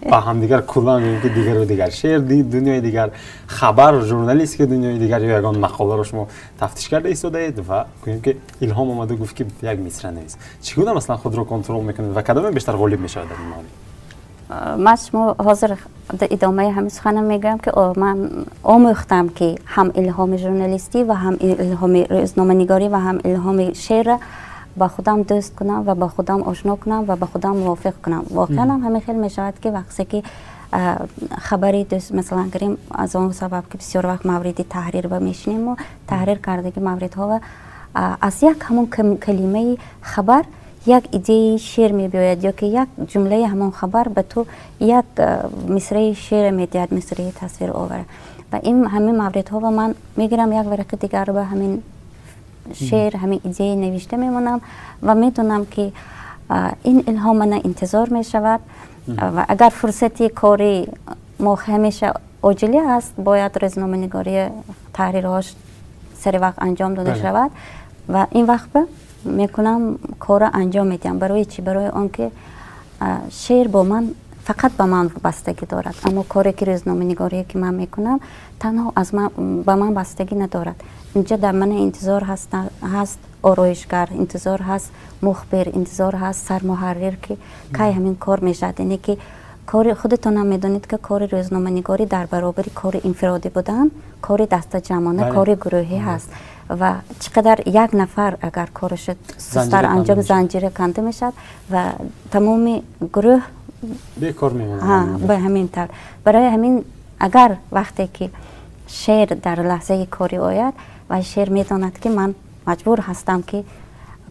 ба ҳамдигар куллан, гӯем ки дигару дигар: шеър дунёи дигар, хабар, журналистика дунёи дигар, ё ягон мақоларо шумо тафтиш карда истодаед ва, гӯем ки, илҳом омаду гуфт, ки як мисра навис. Чӣ гуна, масалан, худро контрол мекунед ва кадоме бештар ғолиб мешавад дар ин маврид? Ман шумо ҳозир идомаи ҳамин суханам мегӯям, ки ман омӯхтам, ки ҳам илҳоми журналистӣ ва ҳам илҳоми рӯзноманигорӣ ва ҳам илҳоми шеърра ба худам дӯст кунам ва ба худам ошно кунам ва ба худам мувофиқ кунам. Воқеан ҳам ҳамин хел мешавад, ки вақте ки хабари дӯст, масалан гирем, аз он сабаб ки бисёр вақт мавриди таҳрир ба мешинем, мо таҳрир кардаги мавридҳо, аз як ҳамон калимаи хабар як идеяи шеър мебиёяд, ё ки як ҷумлаи ҳамон хабар ба ту як мисраи шеър медиҳад, мисраи тасвир овара. Ва ин ҳамин мавридҳо ва ман мегирам, як варақи дигар ба ҳамин шеър, ҳамин идея навишта мемонам ва медонам, ки ин илҳом мана интизор мешавад. Ва агар фурсати кори мо ҳамеша оҷилӣ аст, бояд рӯзноманигории таҳрирҳош сари вақт анҷом дода шавад ва ин вақт мекунам, корро анҷом медиҳам. Барои чӣ? Барои он ки шеър бо ман, фақат ба ман вобастагӣ дорад, аммо коре ки рӯзноманигорие ки ман мекунам, танҳо аз ман, ба ман бастагӣ надорад. Инҷа дар мана интизор ҳаст ороишгар, интизор ҳаст мухбир, интизор ҳаст сармуҳаррир, ки кай ҳамин кор мешавад. Яъне ки кори худатонам медонед, ки кори рӯзноманигорӣ дар баробари кори инфиродӣ будан, кори дастаҷамъона, кори гурӯҳӣ ҳаст ва чӣ қадар як нафар агар корашо сустар анҷом, занҷира канда мешавад ва тамоми гурӯҳ бекор мемонад. Ба ҳамин тавр. Барои ҳамин, агар вақте ки шеър дар лаҳзаи корӣ ояд ва шеър медонад, ки ман маҷбур ҳастам, ки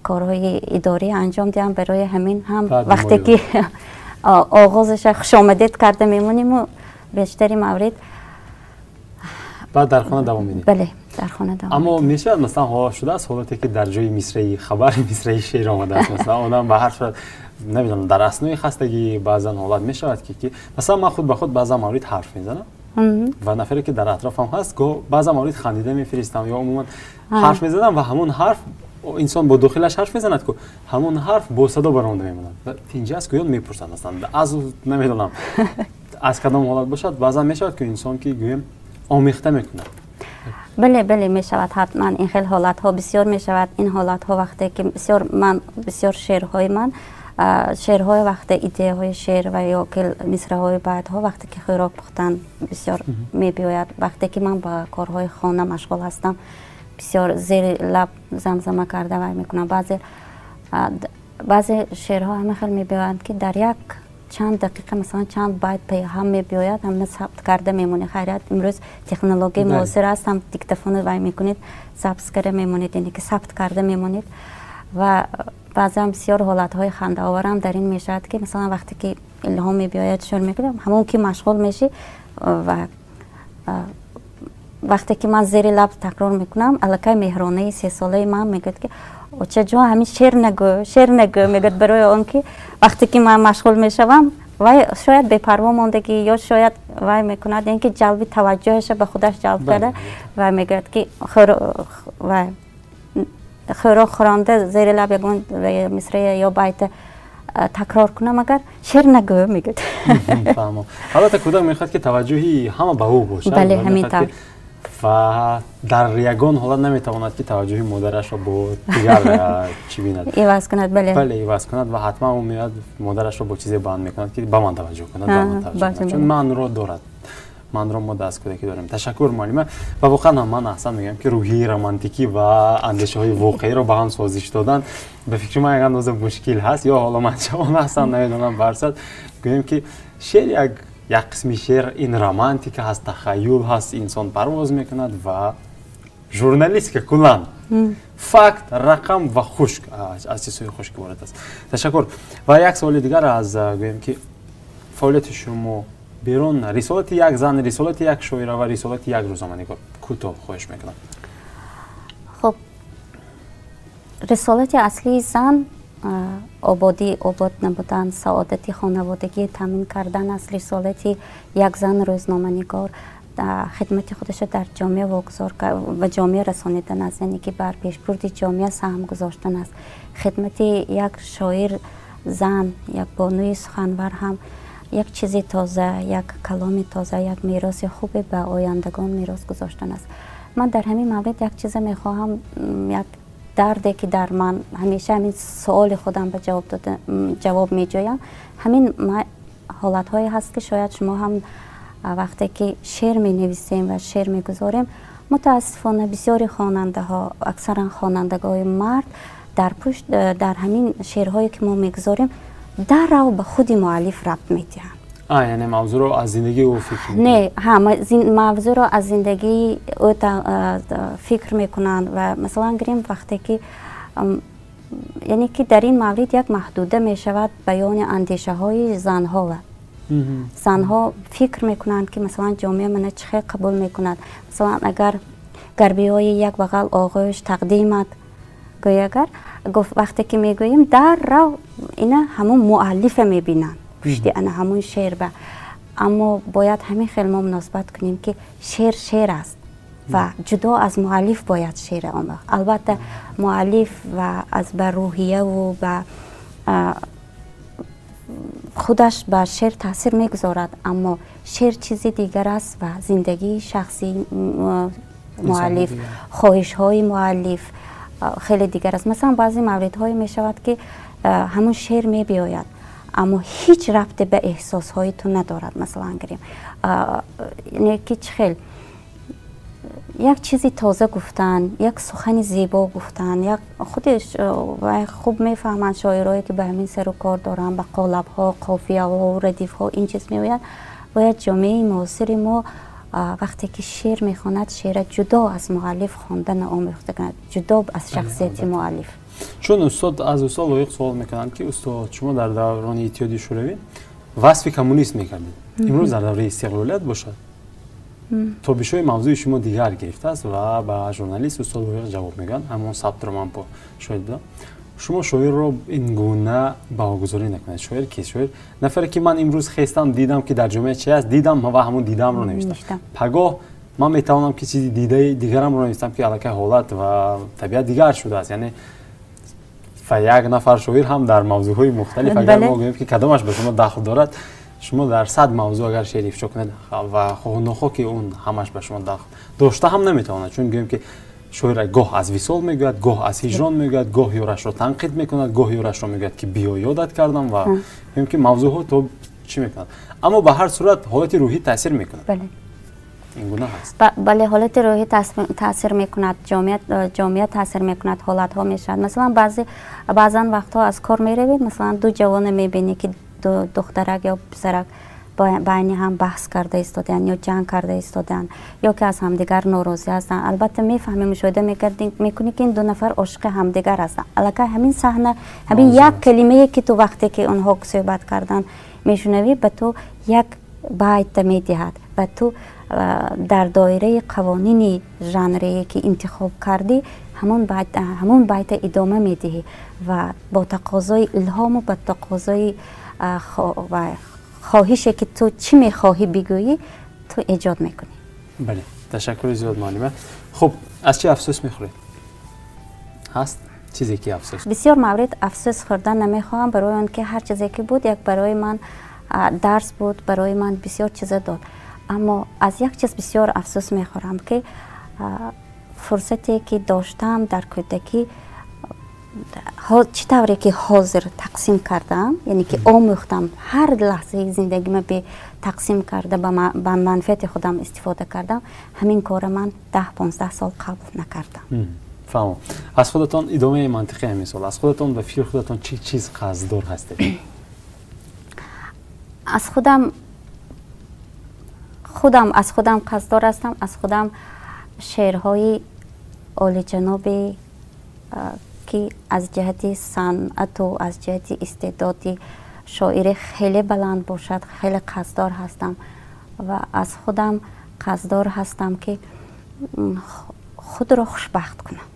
корҳои идорӣ анҷом диҳам, барои ҳамин ҳам вақте ки оғозаша хушомадед карда мемониму бештари маврид. Баъд дар хона давом медиҳед? Бале, дар хона давом. Аммо мешавад, масалан, ҳолат шудааст, ҳолате ки дар ҷои мисраи хабар мисраи шеър омадааст? Масалан, одам ба ҳар сурат, намедонам, дар аснои хастагӣ баъзан ҳолат мешавад, ки масалан ман худ ба худ баъзан маврид ҳарф мезанам ва нафаре ки дар атрофам ҳаст, гоҳ баъзан маврид хандида мефиристам ё умуман ҳарф мезанам ва ҳамон ҳарф, инсон бо дохилаш ҳарф мезанад ку, ҳамон ҳарф бо садо баромада мемонад. Тинҷи аст ку, ёд мепурсад, масалан, аз намедонам, аз кадом ҳолат бошад, баъзан мешавад, ки инсон, ки гӯем, омехта мекунад. Бале, мешавад, ҳатман ин хел ҳолатҳо бисёр мешавад. Ин ҳолатҳо вақте ки бисёр ман, бисёр шеърҳои ман, шеърҳои вақте идеяҳои шеър ва ё ки мисраҳои байтҳо вақте ки хӯрок пухтан бисёр мебиёяд, вақте ки ман ба корҳои хона машғул ҳастам, бисёр зери лаб замзама карда вай мекунам. Баъзе шеърҳо ҳама хел мебиёянд, ки дар як чанд дақиқа, масалан, чанд байт ҳам мебиёяд, ҳамна сабт карда мемонед. Хайрият, имрӯз технологияи муосир аст, ҳам диктофоно вай мекунед, сабт карда мемонед, яъне ки сабт карда мемонед. Ва баъзан бисёр ҳолатҳои хандаоварам дар ин мешавад, ки масалан вақте ки илҳом мебиёяд, шур мекунам, ҳамон ки машғул мешӣ ва вақте ки ман зери лаб такрор мекунам, аллакай меҳронаи 3-солаи ман мегӯяд, ки очаҷон, ҳамин шеър нагӯ, шеър нагӯ, мегӯяд. Барои он ки вақте ки ман машғул мешавам, вай шояд бепарво мондагӣ ё шояд вай мекунад, яъне ки ҷалби таваҷҷӯҳаша ба худаш ҷалб карда ва мегӯяд, ки вай хӯрок хӯронда зери лаб ягон мисрая ё байта такрор кунам, агар шеър нагӯ, мегӯяд. Фаҳмам, албатта, кӯдак мехоҳад, ки таваҷҷӯҳи ҳама ба ӯ бошад. Бале, ҳамин тавр. Ва дар ягон ҳолат наметавонад ки таваҷҷӯҳи модарашро бо дигар чӣ бинад, иваз кунад. Бале, бале, иваз кунад ва ҳатман ӯ меояд, модарашро бо чизе банд мекунад ки ба ман таваҷҷӯҳ кунад, ба ман таваҷҷӯҳ кунад, чун манро дорад, манро мо аз кӯдакӣ дорем. Ташаккур, муаллима. Ва воқеан ҳам ман аҳсан мегӯям ки рӯҳияи романтикӣ ва андешаҳои воқеиро ба ҳам созиш додан ба фикри ман як андоза мушкил ҳаст, ё ҳоло ман ҷавон ҳастам, намедонам. Барсад гӯем ки шеър як қисми шеър ин романтика ҳаст, тахаюл ҳаст, инсон парвоз мекунад ва журналистика куллан факт, рақам ва хушк, аз чизҳои хушк иборат аст. Ташаккур. Ва як саволи дигар аз гӯем ки фаъолияти шумо берун, рисолати як зан, рисолати як шоира ва рисолати як рӯзноманигор, кӯтоҳ хоҳиш мекунам. Хуб, рисолати аслии зан ободӣ, обод набудан, саодати хонаводагӣ таъмин кардан аст. Рисолати як зан рӯзноманигор хидмати худашро дар ҷомеа вогузор ба ҷомеа расонидан аст, яъне ки бар пешбурди ҷомеа саҳм гузоштан аст. Хидмати як шоир зан, як бонуи суханвар ҳам як чизи тоза, як каломи тоза, як мероси хубе ба ояндагон мерос гузоштан аст. Ман дар ҳамин маврид як чиза мехоҳам, як дарде ки дар ман ҳамеша ҳамин суоли худам ба ҷавоб меҷӯям, ҳамин ҳолатҳое ҳаст ки шояд шумо ҳам вақте ки шеър менависем ва шеър мегузорем, мутаассифона бисёри хонандаҳо, аксаран хонандагони мард, дар пушт дар ҳамин шеърҳое ки мо мегузорем даррав ба худи муаллиф рабт медиҳанд. Яъне мавзӯъро аз зиндагии ӯ фикр не, ҳа, мавзӯъро аз зиндагии ӯ фикр мекунанд. Ва масалан гирем вақте ки яъне ки дар ин маврид як маҳдуда мешавад баёни андешаҳои занҳо. Занҳо фикр мекунанд ки масалан ҷомеа мана чӣ хел қабул мекунад. Масалан агар гарбиҳои як бағал оғӯш тақдимат гӯй, агар гуфт вақте ки мегӯем даррав ина ҳамон муаллифа мебинанд пушти ана ҳамон шеър ба. Аммо бояд ҳамин хел мо муносибат кунем ки шеър шеър аст ва ҷудо аз муаллиф бояд шеър омӯхт. Албатта муаллиф ва аз ба рӯҳияву ба худаш ба шеър таъсир мегузорад, аммо шеър чизи дигар аст ва зиндагии шахсии муаллиф, хоҳишҳои муаллиф хеле дигар аст. Масалан баъзе мавридҳое мешавад ки ҳамон шеър мебиёяд, аммо ҳеҷ рабте ба эҳсосҳои ту надорад. Масалан гирем не ки чӣ хел як чизи тоза гуфтан, як сухани зебо гуфтан, як худи хуб мефаҳманд шоирое ки ба ҳамин сару кор доранд, ба қолабҳо, қофияҳо, радифҳо ин чиз меояд. Бояд ҷомеаи муосири мо вақте ки шеър мехонад, шеъра ҷудо аз муаллиф хондан омӯхта кунад, ҷудо аз шахсияти муаллиф. Чун устод аз устод Лоиқ суол мекунанд ки устод, шумо дар даврони Иттиҳоди Шӯравӣ васфи коммунист мекардед, имрӯз дар давраи истиқлолият бошад, тобишҳои мавзӯи шумо дигар гирифтааст. Ва ба журналист устод Лоиқ ҷавоб мегӯянд, ҳамон сабтро ман шоҳид будам, шумо шоирро ин гуна баҳогузорӣ накунед. Шоир кист? Шоир нафаре ки ман имрӯз хестам, дидам ки дар ҷомеа чи аст, дидам ва ҳамон дидамро навиштам. Пагоҳ ман метавонам ки чизи дидаи дигарамро нависам ки аллакай ҳолат ва табиат дигар шудааст. Яъне ва як нафар шоир ҳам дар мавзӯъҳои мухталиф, агар мо гӯем ки кадомаш ба шумо дахл дорад, шумо дар 100 мавзӯъ агар шеър ифшо кунед ва хоҳу нохоҳ ки он ҳамаш ба шумо дахл дошта ҳам наметавонад. Чун гӯем ки шоир гоҳ аз висол мегӯяд, гоҳ аз ҳиҷрон мегӯяд, гоҳ ёрашро танқид мекунад, гоҳ ёрашро мегӯяд ки биё ёдат кардам, ва гӯем ки мавзӯъҳо то чӣ мекунад. Аммо ба ҳар сурат ҳолати рӯҳӣ таъсир мекунад. Ин гуна ҳаст. Бале, ҳолати рӯҳӣ таъсир мекунад, ҷомеа таъсир мекунад, ҳолатҳо мешавад. Масалан баъзан вақтҳо аз кор меравед, масалан ду ҷавона мебинӣ ки духтарак ё писарак байни ҳам баҳс карда истодаанд ё ҷанг карда истодаанд ё ки аз ҳамдигар норозӣ ҳастанд. Албатта мефаҳмем, мушоҳида мекунӣ ки ин ду нафар ошиқи ҳамдигар ҳастанд. Аллакай ҳамин саҳна, ҳамин як калимае ки ту вақте ки онҳо суҳбат карданд мешунавӣ, ба ту як байта медиҳад ва ту дар доираи қавонини жанрие ки интихоб кардӣ ҳамон байта идома медиҳӣ ва бо тақозои илҳому ба тақозои хоҳише ки ту чӣ мехоҳӣ бигӯӣ, ту эҷод мекунӣ. Бале, ташаккури зиёд, муаллима. Хуб, аз чӣ афсӯс мехӯред? Ҳаст чизе ки афсӯс? Бисёр маврид афсӯс хӯрдан намехоҳам, барои он ки ҳар чизе ки буд як барои ман дарс буд, барои ман бисёр чиза дод. Аммо аз як чиз бисёр афсӯс мехӯрам, ки фурсате ки доштам дар кӯдакӣ, чӣ тавре ки ҳозир тақсим кардам, яъне ки омӯхтам, ҳар лаҳзаи зиндагима бе тақсим карда ба манфиати худам истифода кардам, ҳамин кора ман 10-15 сол қабл накардам. Фаҳмам. Аз худатон идомаи мантиқи ҳамин суол, аз худатон ба фикри худатон чӣ чиз қарздор ҳастед? Аз худам аз худам қарздор ҳастам, аз худам шеърҳои олиҷаноби ки аз ҷиҳати санъату аз ҷиҳати истеъдоди шоири хеле баланд бошад, хеле қарздор ҳастам ва аз худам қарздор ҳастам, ки худро хушбахт кунам.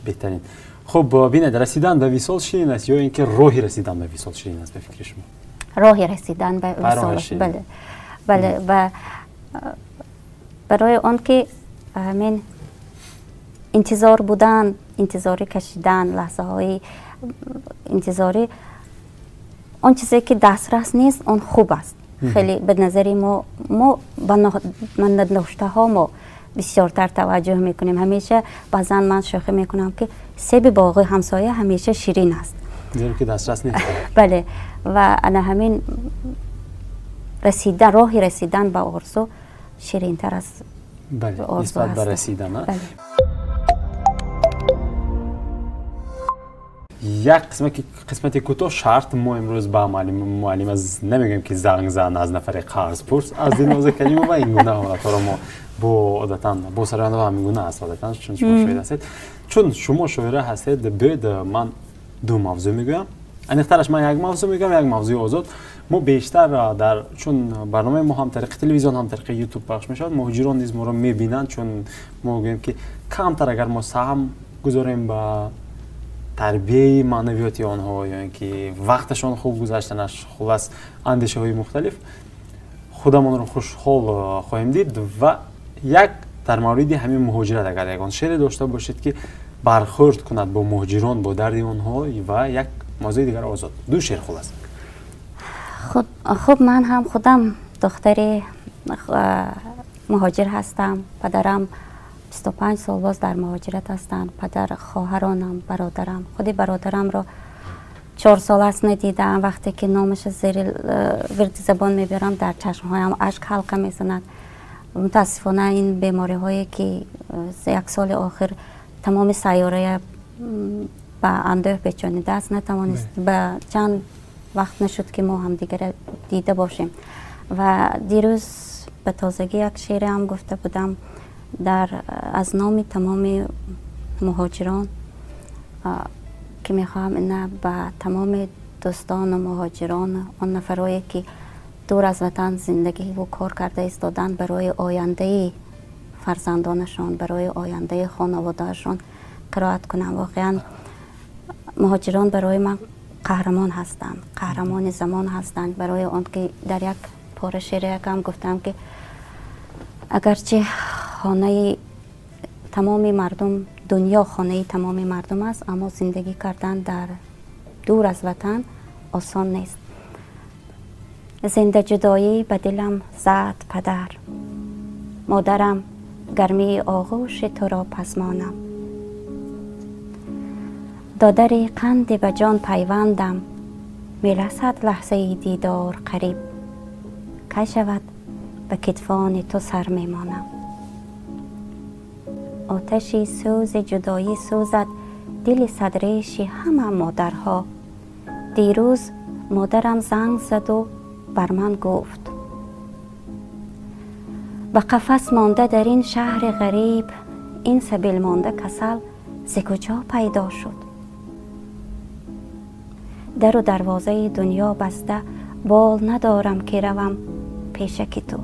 Беҳтарин. Хуб, бинед, расидан ба висол ширин аст ё ин ки роҳи расидан ба висол ширин аст ба фикри шумо? Роҳи расидан ба висол, бале, бале. Ва барои он ки ҳамин интизор будан, интизорӣ кашидан, лаҳзаҳои интизорӣ, он чизе ки дастрас нест, он хуб аст. Хеле ба назари мо ба надоштаҳо мо бисёртар таваҷҷӯҳ мекунем. Ҳамеша баъзан ман шӯхӣ мекунам, ки себи боғи ҳамсоя ҳамеша ширин аст, зеро ки дастрас нест. Бале, ва ана ҳамин расидан, роҳи расидан ба орзу ширинтар аз нисбат ба расидан. Як қисмати кӯтоҳ шарт. Мо имрӯз ба муаллима намегӯем, ки занг зан, аз нафаре қарз пурс аз Дилноза Каримова. Ин гуна ҳолатҳоро мо бо одатан бо сарояндаҳо ҳамин гуна аст одатан, чун шумо шоир ҳастед. Чун шумо шоира ҳастед, биёед ман ду мавзӯъ мегӯям, аниқтараш ман як мавзӯъ мегӯям, як мавзӯи озод. Мо бештар дар чун барномаи мо ҳам тариқи телевизион, ҳам тариқи ютуб пахш мешавад, муҳоҷирон низ моро мебинанд. Чун мо гӯем, ки камтар агар мо саҳм гузорем ба тарбияи маънавиёти онҳо ё ин ки вақташон хуб гузаштанаш, хулас андешаҳои мухталиф, худамонро хушҳол хоҳем дид. Ва як дар мавриди ҳамин муҳоҷират агар ягон шеъре дошта бошед, ки бархӯрд кунад бо муҳоҷирон, бо дарди онҳо, ва як мавзӯи дигар озод, ду шеър хулас. Хуб, ман ҳам худам духтари муҳоҷир ҳастам. Падарам 25 сол боз дар муҳоҷират ҳастанд. Падар, хоҳаронам, бародарам, худи бародарамро 4 сол аст надидаам. Вақте ки номаша зери вирди забон мебарам, дар чашмҳоям ашк ҳалқа мезанад. Мутаассифона ин бемориҳое ки як соли охир тамоми сайёрая ба андӯҳ печонидааст, натавонист, ба чанд вақт нашуд, ки мо ҳамдигарро дида бошем. Ва дирӯз ба тозагӣ як шеъреам гуфта будам дар аз номи тамоми муҳоҷирон, ки мехоҳам ина ба тамоми дӯстону муҳоҷирон, он нафарое ки дур аз ватан зиндагиву кор карда истоданд, барои ояндаи фарзандонашон, барои ояндаи хонаводаашон қироат кунам. Воқеан муҳоҷирон барои ман қаҳрамон ҳастанд, қаҳрамони замон ҳастанд. Барои он ки дар як пора шеъреякам гуфтам, ки агарчи хонаи тамоми мардум, дунё хонаи тамоми мардум аст, аммо зиндагӣ кардан дар дур аз ватан осон нест. Зиндаҷудоӣ ба дилам зад падар, модарам, гармии оғӯши туро пасмонам. Додари қанди ба ҷон пайвандам, мерасад лаҳзаи дидор қариб, кай шавад ба китфони ту сар мемонам. Оташи сӯзи ҷудоӣ сӯзад дили садреши ҳама модарҳо. Дирӯз модарам занг заду бар ман гуфт: ба қафас монда дар ин шаҳри ғариб, ин сабил монда касал зи куҷо пайдо шуд? Дару дарвозаи дунё баста, бол надорам ки равам пешаки ту.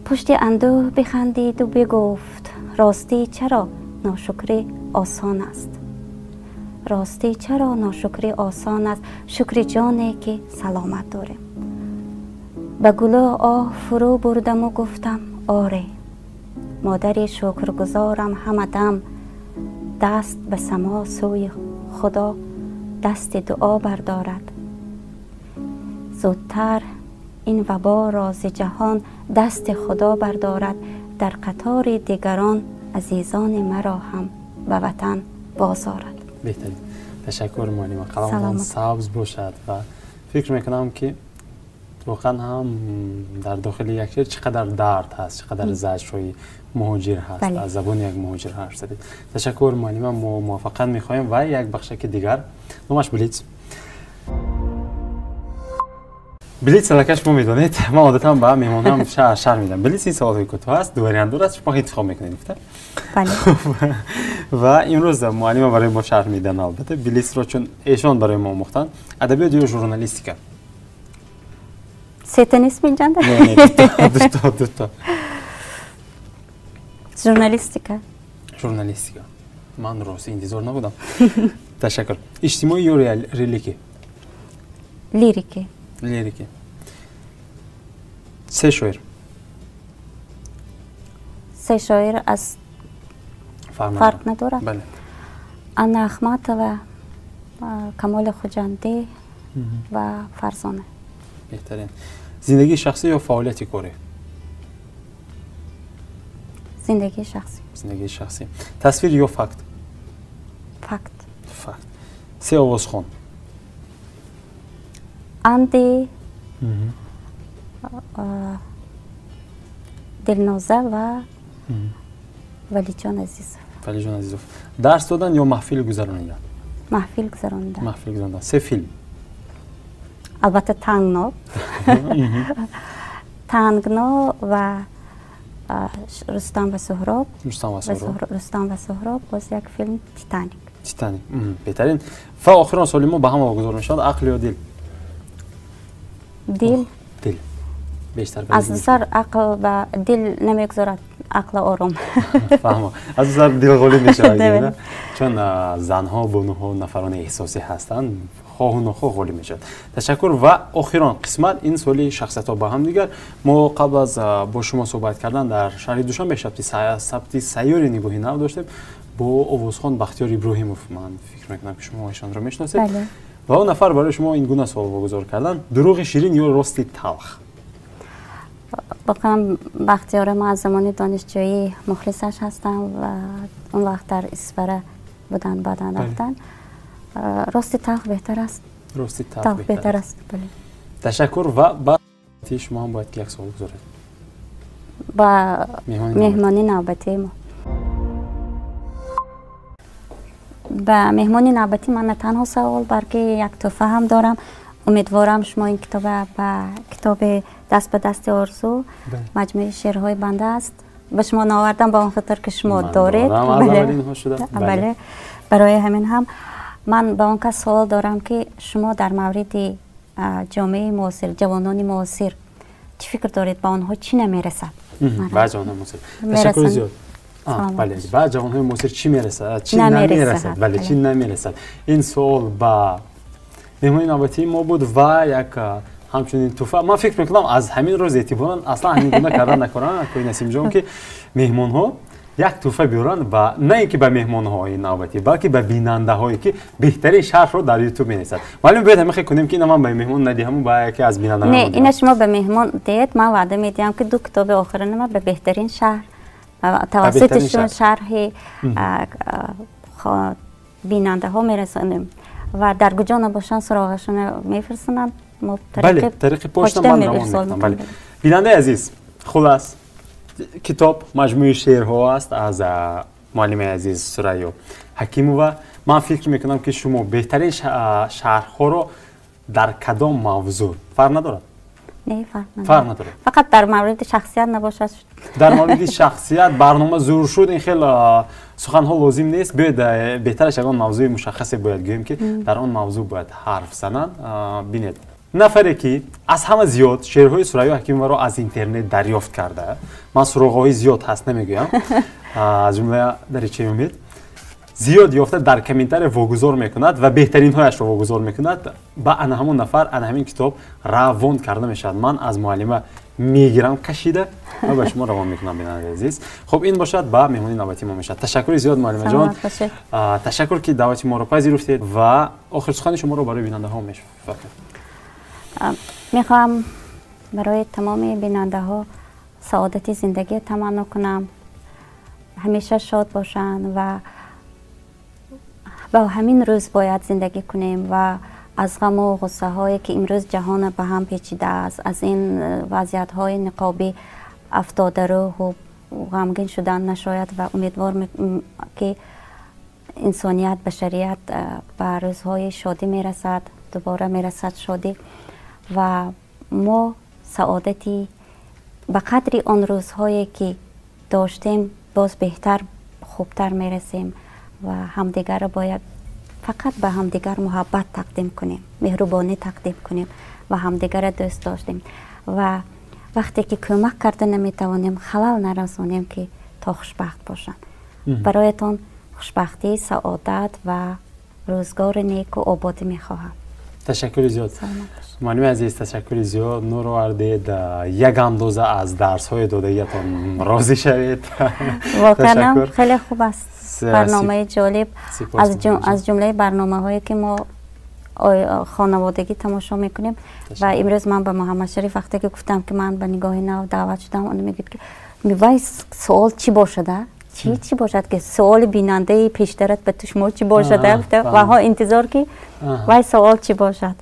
Пушти андӯҳ бихандиду бигуфт: ростӣ чаро ношукрӣ осон аст? Ростӣ чаро ношукрӣ осон аст? Шукри ҷоне ки саломат дорем. Ба гулӯ оҳ фурӯ бурдаму гуфтам: оре, модари шукргузорам ҳама дам, даст ба само сӯи худо дасти дуо бардорад. Зудтар Ин ваборо зи ҷаҳон дасти Худо бардорад, дар қатори дигарон азизони маро ҳам ба ватан бозорад. Беҳтарин. Ташаккур муаллима, қаламтон сабз бошад ва фикр мекунам ки воқеан ҳам дар дохили як шеър чӣ қадар дард ҳаст, чӣ қадар заҷрҳои муҳоҷир ҳаст, аз забони як муҳоҷир ҳарф задед. Ташаккур муаллима, мо муваффақият мехоҳем ва як бахшаки дигар номаш Блиц. Блиц аллакай шумо медонед, ман одатан ба меҳмонам шарҳ медиҳам. Блиц ин саволҳои кӯтоҳ аст, ду вариант дорад, шумо интихоб мекунед, гуфта. Ва имрӯз муаллима барои мо шарҳ медиҳанд, албатта Блицро, чун эшон барои мо омӯхтанд. Адабиёт ё журналистика? Сета нест инҷанда? Не, дуто. Журналистика. Журналистика. Ман рости интизор набудам. Ташаккур. Иҷтимоӣ ё религия? Лирики. Лирики. Се шоир. Се шоир аз фарқ надорад? Бале. Анна Ахматова, Камоли Хуҷандӣ ва Фарзона. Беҳтарин. Зиндагии шахсӣ ё фаъолияти корӣ? Зиндагии шахсӣ. Зиндагии шахсӣ. Тасвир ё факт? Факт. Факт. Се овозхон. Анди, Дилноза ва Валиҷон Азизов. Валиҷон Азизов. Дарс додан ё маҳфил гузаронидан? Маҳфил гузаронидан. Маҳфил гузаронидан. Се филм. Албатта Тангно. Тангно ва Рустам ва Суҳроб. Рустам ва Суҳроб. Рустам ва Суҳроб, боз як филм Титаник. Титаник. Беҳтарин. Ва охирон суоли мо ба ҳама вогузор мешавад: ақл ё дил? Дил. Дил. Бештар аз сар ақл ба дил намегузорад, ақл ором. Фаҳмо. Аз сар дил ғолиб мешавад, чун занҳо, бонуҳо нафарони эҳсосӣ ҳастанд, хоҳу нохоҳ ғолиб мешавад. Ташаккур. Ва охирон қисмат ин суоли шахсиятҳо ба ҳам дигар. Мо қабл аз бо шумо суҳбат кардан дар шаҳри Душанбе сабти сайёри нигоҳи нав доштем бо овозхон Бахтиёр Иброҳимов. Ман фикр мекунам ки шумо эшонро мешиносед. Ва он нафар барои шумо ин гуна суол вогузор кардан: дурӯғи ширин ё рости талх? Воқеан Бахтиёра ман аз замони донишҷӯӣ мухлисаш ҳастам ва он вақт дар Исфара будан, баъдан рафтан. Рости талх беҳтар аст. Рости талх беҳтар аст. Ташаккур. Ва ба шумо ҳам бояд ки як суол гузоред. Ба меҳмони навбатии мо. Ба меҳмони навбатӣ ман на танҳо савол, балки як тӯҳфа ҳам дорам. Умедворам шумо ин китоба ба китоби даст ба дасти орзу, маҷмӯи шеърҳои банда аст, ба шумо наовардам ба он хотир ки шумо доред. Бале, барои ҳамин ҳам ман ба он кас савол дорам ки шумо дар мавриди ҷомеаи муосир, ҷавонони муосир чӣ фикр доред, ба онҳо чӣ намерасад? Ба ҷавонони муосир. Ташаккури зиёд. Бале, ба ҷавонҳои муосир чӣ мерасад, чӣ намерасад? Бале, чӣ намерасад? Ин суол ба меҳмони навбатии мо буд ва як ҳамчунин тӯҳфа. Ман фикр мекунам аз ҳамин рӯз эътиборан аслан ҳамин гуна кардан накоранд, кои Насимҷон, ки меҳмонҳо як тӯҳфа биёранд ва на ин ки ба меҳмонҳои навбатӣ, балки ба бинандаҳое ки беҳтарин шарҳро дар ютуб менависад. Маълум бояд ҳамин хел кунем ки ина ман ба меҳмон надиҳаму ба яке аз бинандаҳо. Не, ина шумо ба меҳмон диҳед, ман ваъда медиҳам ки ду китоби охирина ба беҳтарин шаҳр тавассути шарҳи бинандаҳо мерасонем ва дар куҷо набошанд суроғашонро мефирсонанд. Мо тариқи почта ман равон мекунам. Бале, бинандаи азиз, хулас китоб маҷмӯи шеърҳо аст аз муаллимаи азиз Сурайё Ҳакимова. Ман фикр мекунам ки шумо беҳтарин шарҳҳоро дар кадом мавзӯъ фарқ надорад? Не, фарқ надорад. Фақат дар мавриди шахсият набошад. Дар мавриди шахсият барнома зур шуд, ин хел суханҳо лозим нест. Биёед беҳтараш ягон мавзӯи мушаххасе бояд гӯем ки дар он мавзӯъ бояд ҳарф зананд. Бинед, нафаре ки аз ҳама зиёд шеърҳои Сурайё Ҳакимоваро аз интернет дарёфт карда, ман суроғҳои зиёд ҳаст намегӯям, аз ҷумла даричаи умед, зиёд ёфта дар комментария вогузор мекунад ва беҳтаринҳояшро вогузор мекунад, ба ана ҳамон нафар ана ҳамин китоб равон карда мешавад. Ман аз муаллима мегирам кашида ва ба шумо равон мекунам, бинандаи азиз. Хуб, ин бошад ба меҳмони навбатии мо мешавад. Ташаккури зиёд, муаллимаҷон. Ташаккур ки даъвати моро пазируфтед ва охир сухани шуморо барои бинандаҳо мешавад. Мехоҳам Барои тамоми бинандаҳо саодати зиндагӣ таманно кунам, ҳамеша шод бошанд ва ба ҳамин рӯз бояд зиндагӣ кунем ва аз ғаму ғуссаҳое ки имрӯз ҷаҳона ба ҳам печидааст, аз ин вазъиятҳои ниқобӣ афтодарӯҳу ғамгин шудан нашояд ва умедвор ки инсоният, башарият ба рӯзҳои шодӣ мерасад, дубора мерасад шодӣ ва мо саодати ба қадри он рӯзҳое ки доштем боз беҳтар, хубтар мерасем ва ҳамдигарро бояд фақат ба ҳамдигар муҳаббат тақдим кунем, меҳрубонӣ тақдим кунем ва ҳамдигарро дӯст доштем ва вақте ки кӯмак карда наметавонем, халал нарасонем ки то хушбахт бошанд. Бароятон хушбахтӣ, саодат ва рӯзгори неку ободӣ мехоҳам. Ташаккури зиёд, муаллими азиз, ташаккури зиёд. Нур овардед, як андоза аз дарсҳои додагиатон розӣ шавед. Воқеан хеле хуб аст, барномаи ҷолиб, аз ҷумлаи барномаҳое ки мо хонаводагӣ тамошо мекунем. Ва имрӯз ман ба Муҳаммадшариф вақте ки гуфтам ки ман ба Нигоҳи нав даъват шудам, он мегӯяд ки вай суол чӣ бошада, чӣ бошад ки суоли бинандаи пештарат ба ту шумо чӣ бошад, ваҳо интизор ки вай суол чӣ бошад,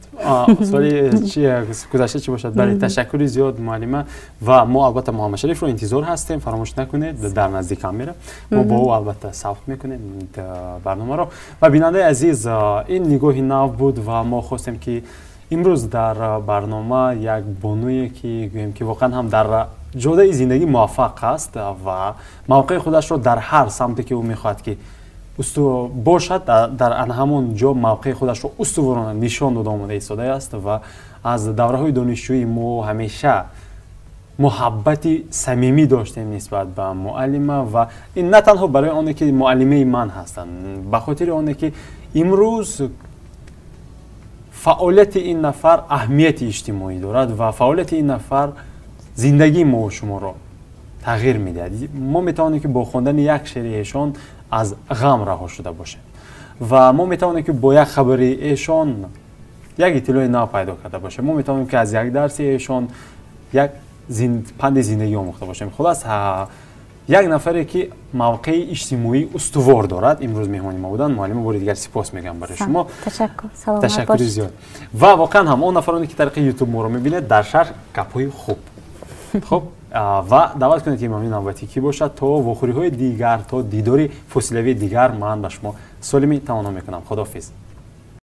суоли гузашта чӣ бошад. Бале, ташаккури зиёд, муаллима. Ва мо албатта Муҳаммадшарифро интизор ҳастем, фаромӯш накунед, дар назди камера мо бо ӯ албатта сабт мекунем барномаро. Ва бинандаи азиз, ин Нигоҳи нав буд ва мо хостем ки имрӯз дар барнома як бонуе ки гӯем ки воқеан ҳам дар ҷодаи зиндагӣ муваффақ аст ва мавқеи худашро дар ҳар самте ки ӯ мехоҳад ки бошад, дар ан ҳамон ҷо мавқеи худашро устуворона нишон дода омода истодааст. Ва аз давраҳои донишҷӯӣ мо ҳамеша муҳаббати самимӣ доштем нисбат ба муаллима ва ин на танҳо барои оне ки муаллимаи ман ҳастанд, ба хотири оне ки имрӯз фаъолияти ин нафар аҳамияти иҷтимоӣ дорад ва фаъолияти ин нафар зиндагии мо шуморо тағйир медиҳад. Мо метавонем ки бо хондани як шеъри эшон аз ғам раҳо шуда бошем ва мо метавонем ки бо як хабари эшон як иттилои нав пайдо карда бошем, мо метавонем ки аз як дарси эшон як панди зиндагӣ омӯхта бошем. Хулас, як нафаре ки мавқеи иҷтимоӣ устувор дорад имрӯз меҳмони мо буданд. Муаллима, бори дигар сипос мегӯям барои шумо. Ташаккури зиёд. Ва воқеан ҳам он нафароне ки тариқи ютуб моро мебинед, дар шарҳ гапҳои хуб хуб ва даъват кунед ки меҳмони навбатӣ кӣ бошад. То вохӯриҳои дигар, то дидори фосилавии дигар ман ба шумо солими таманно мекунам. Худоҳофиз.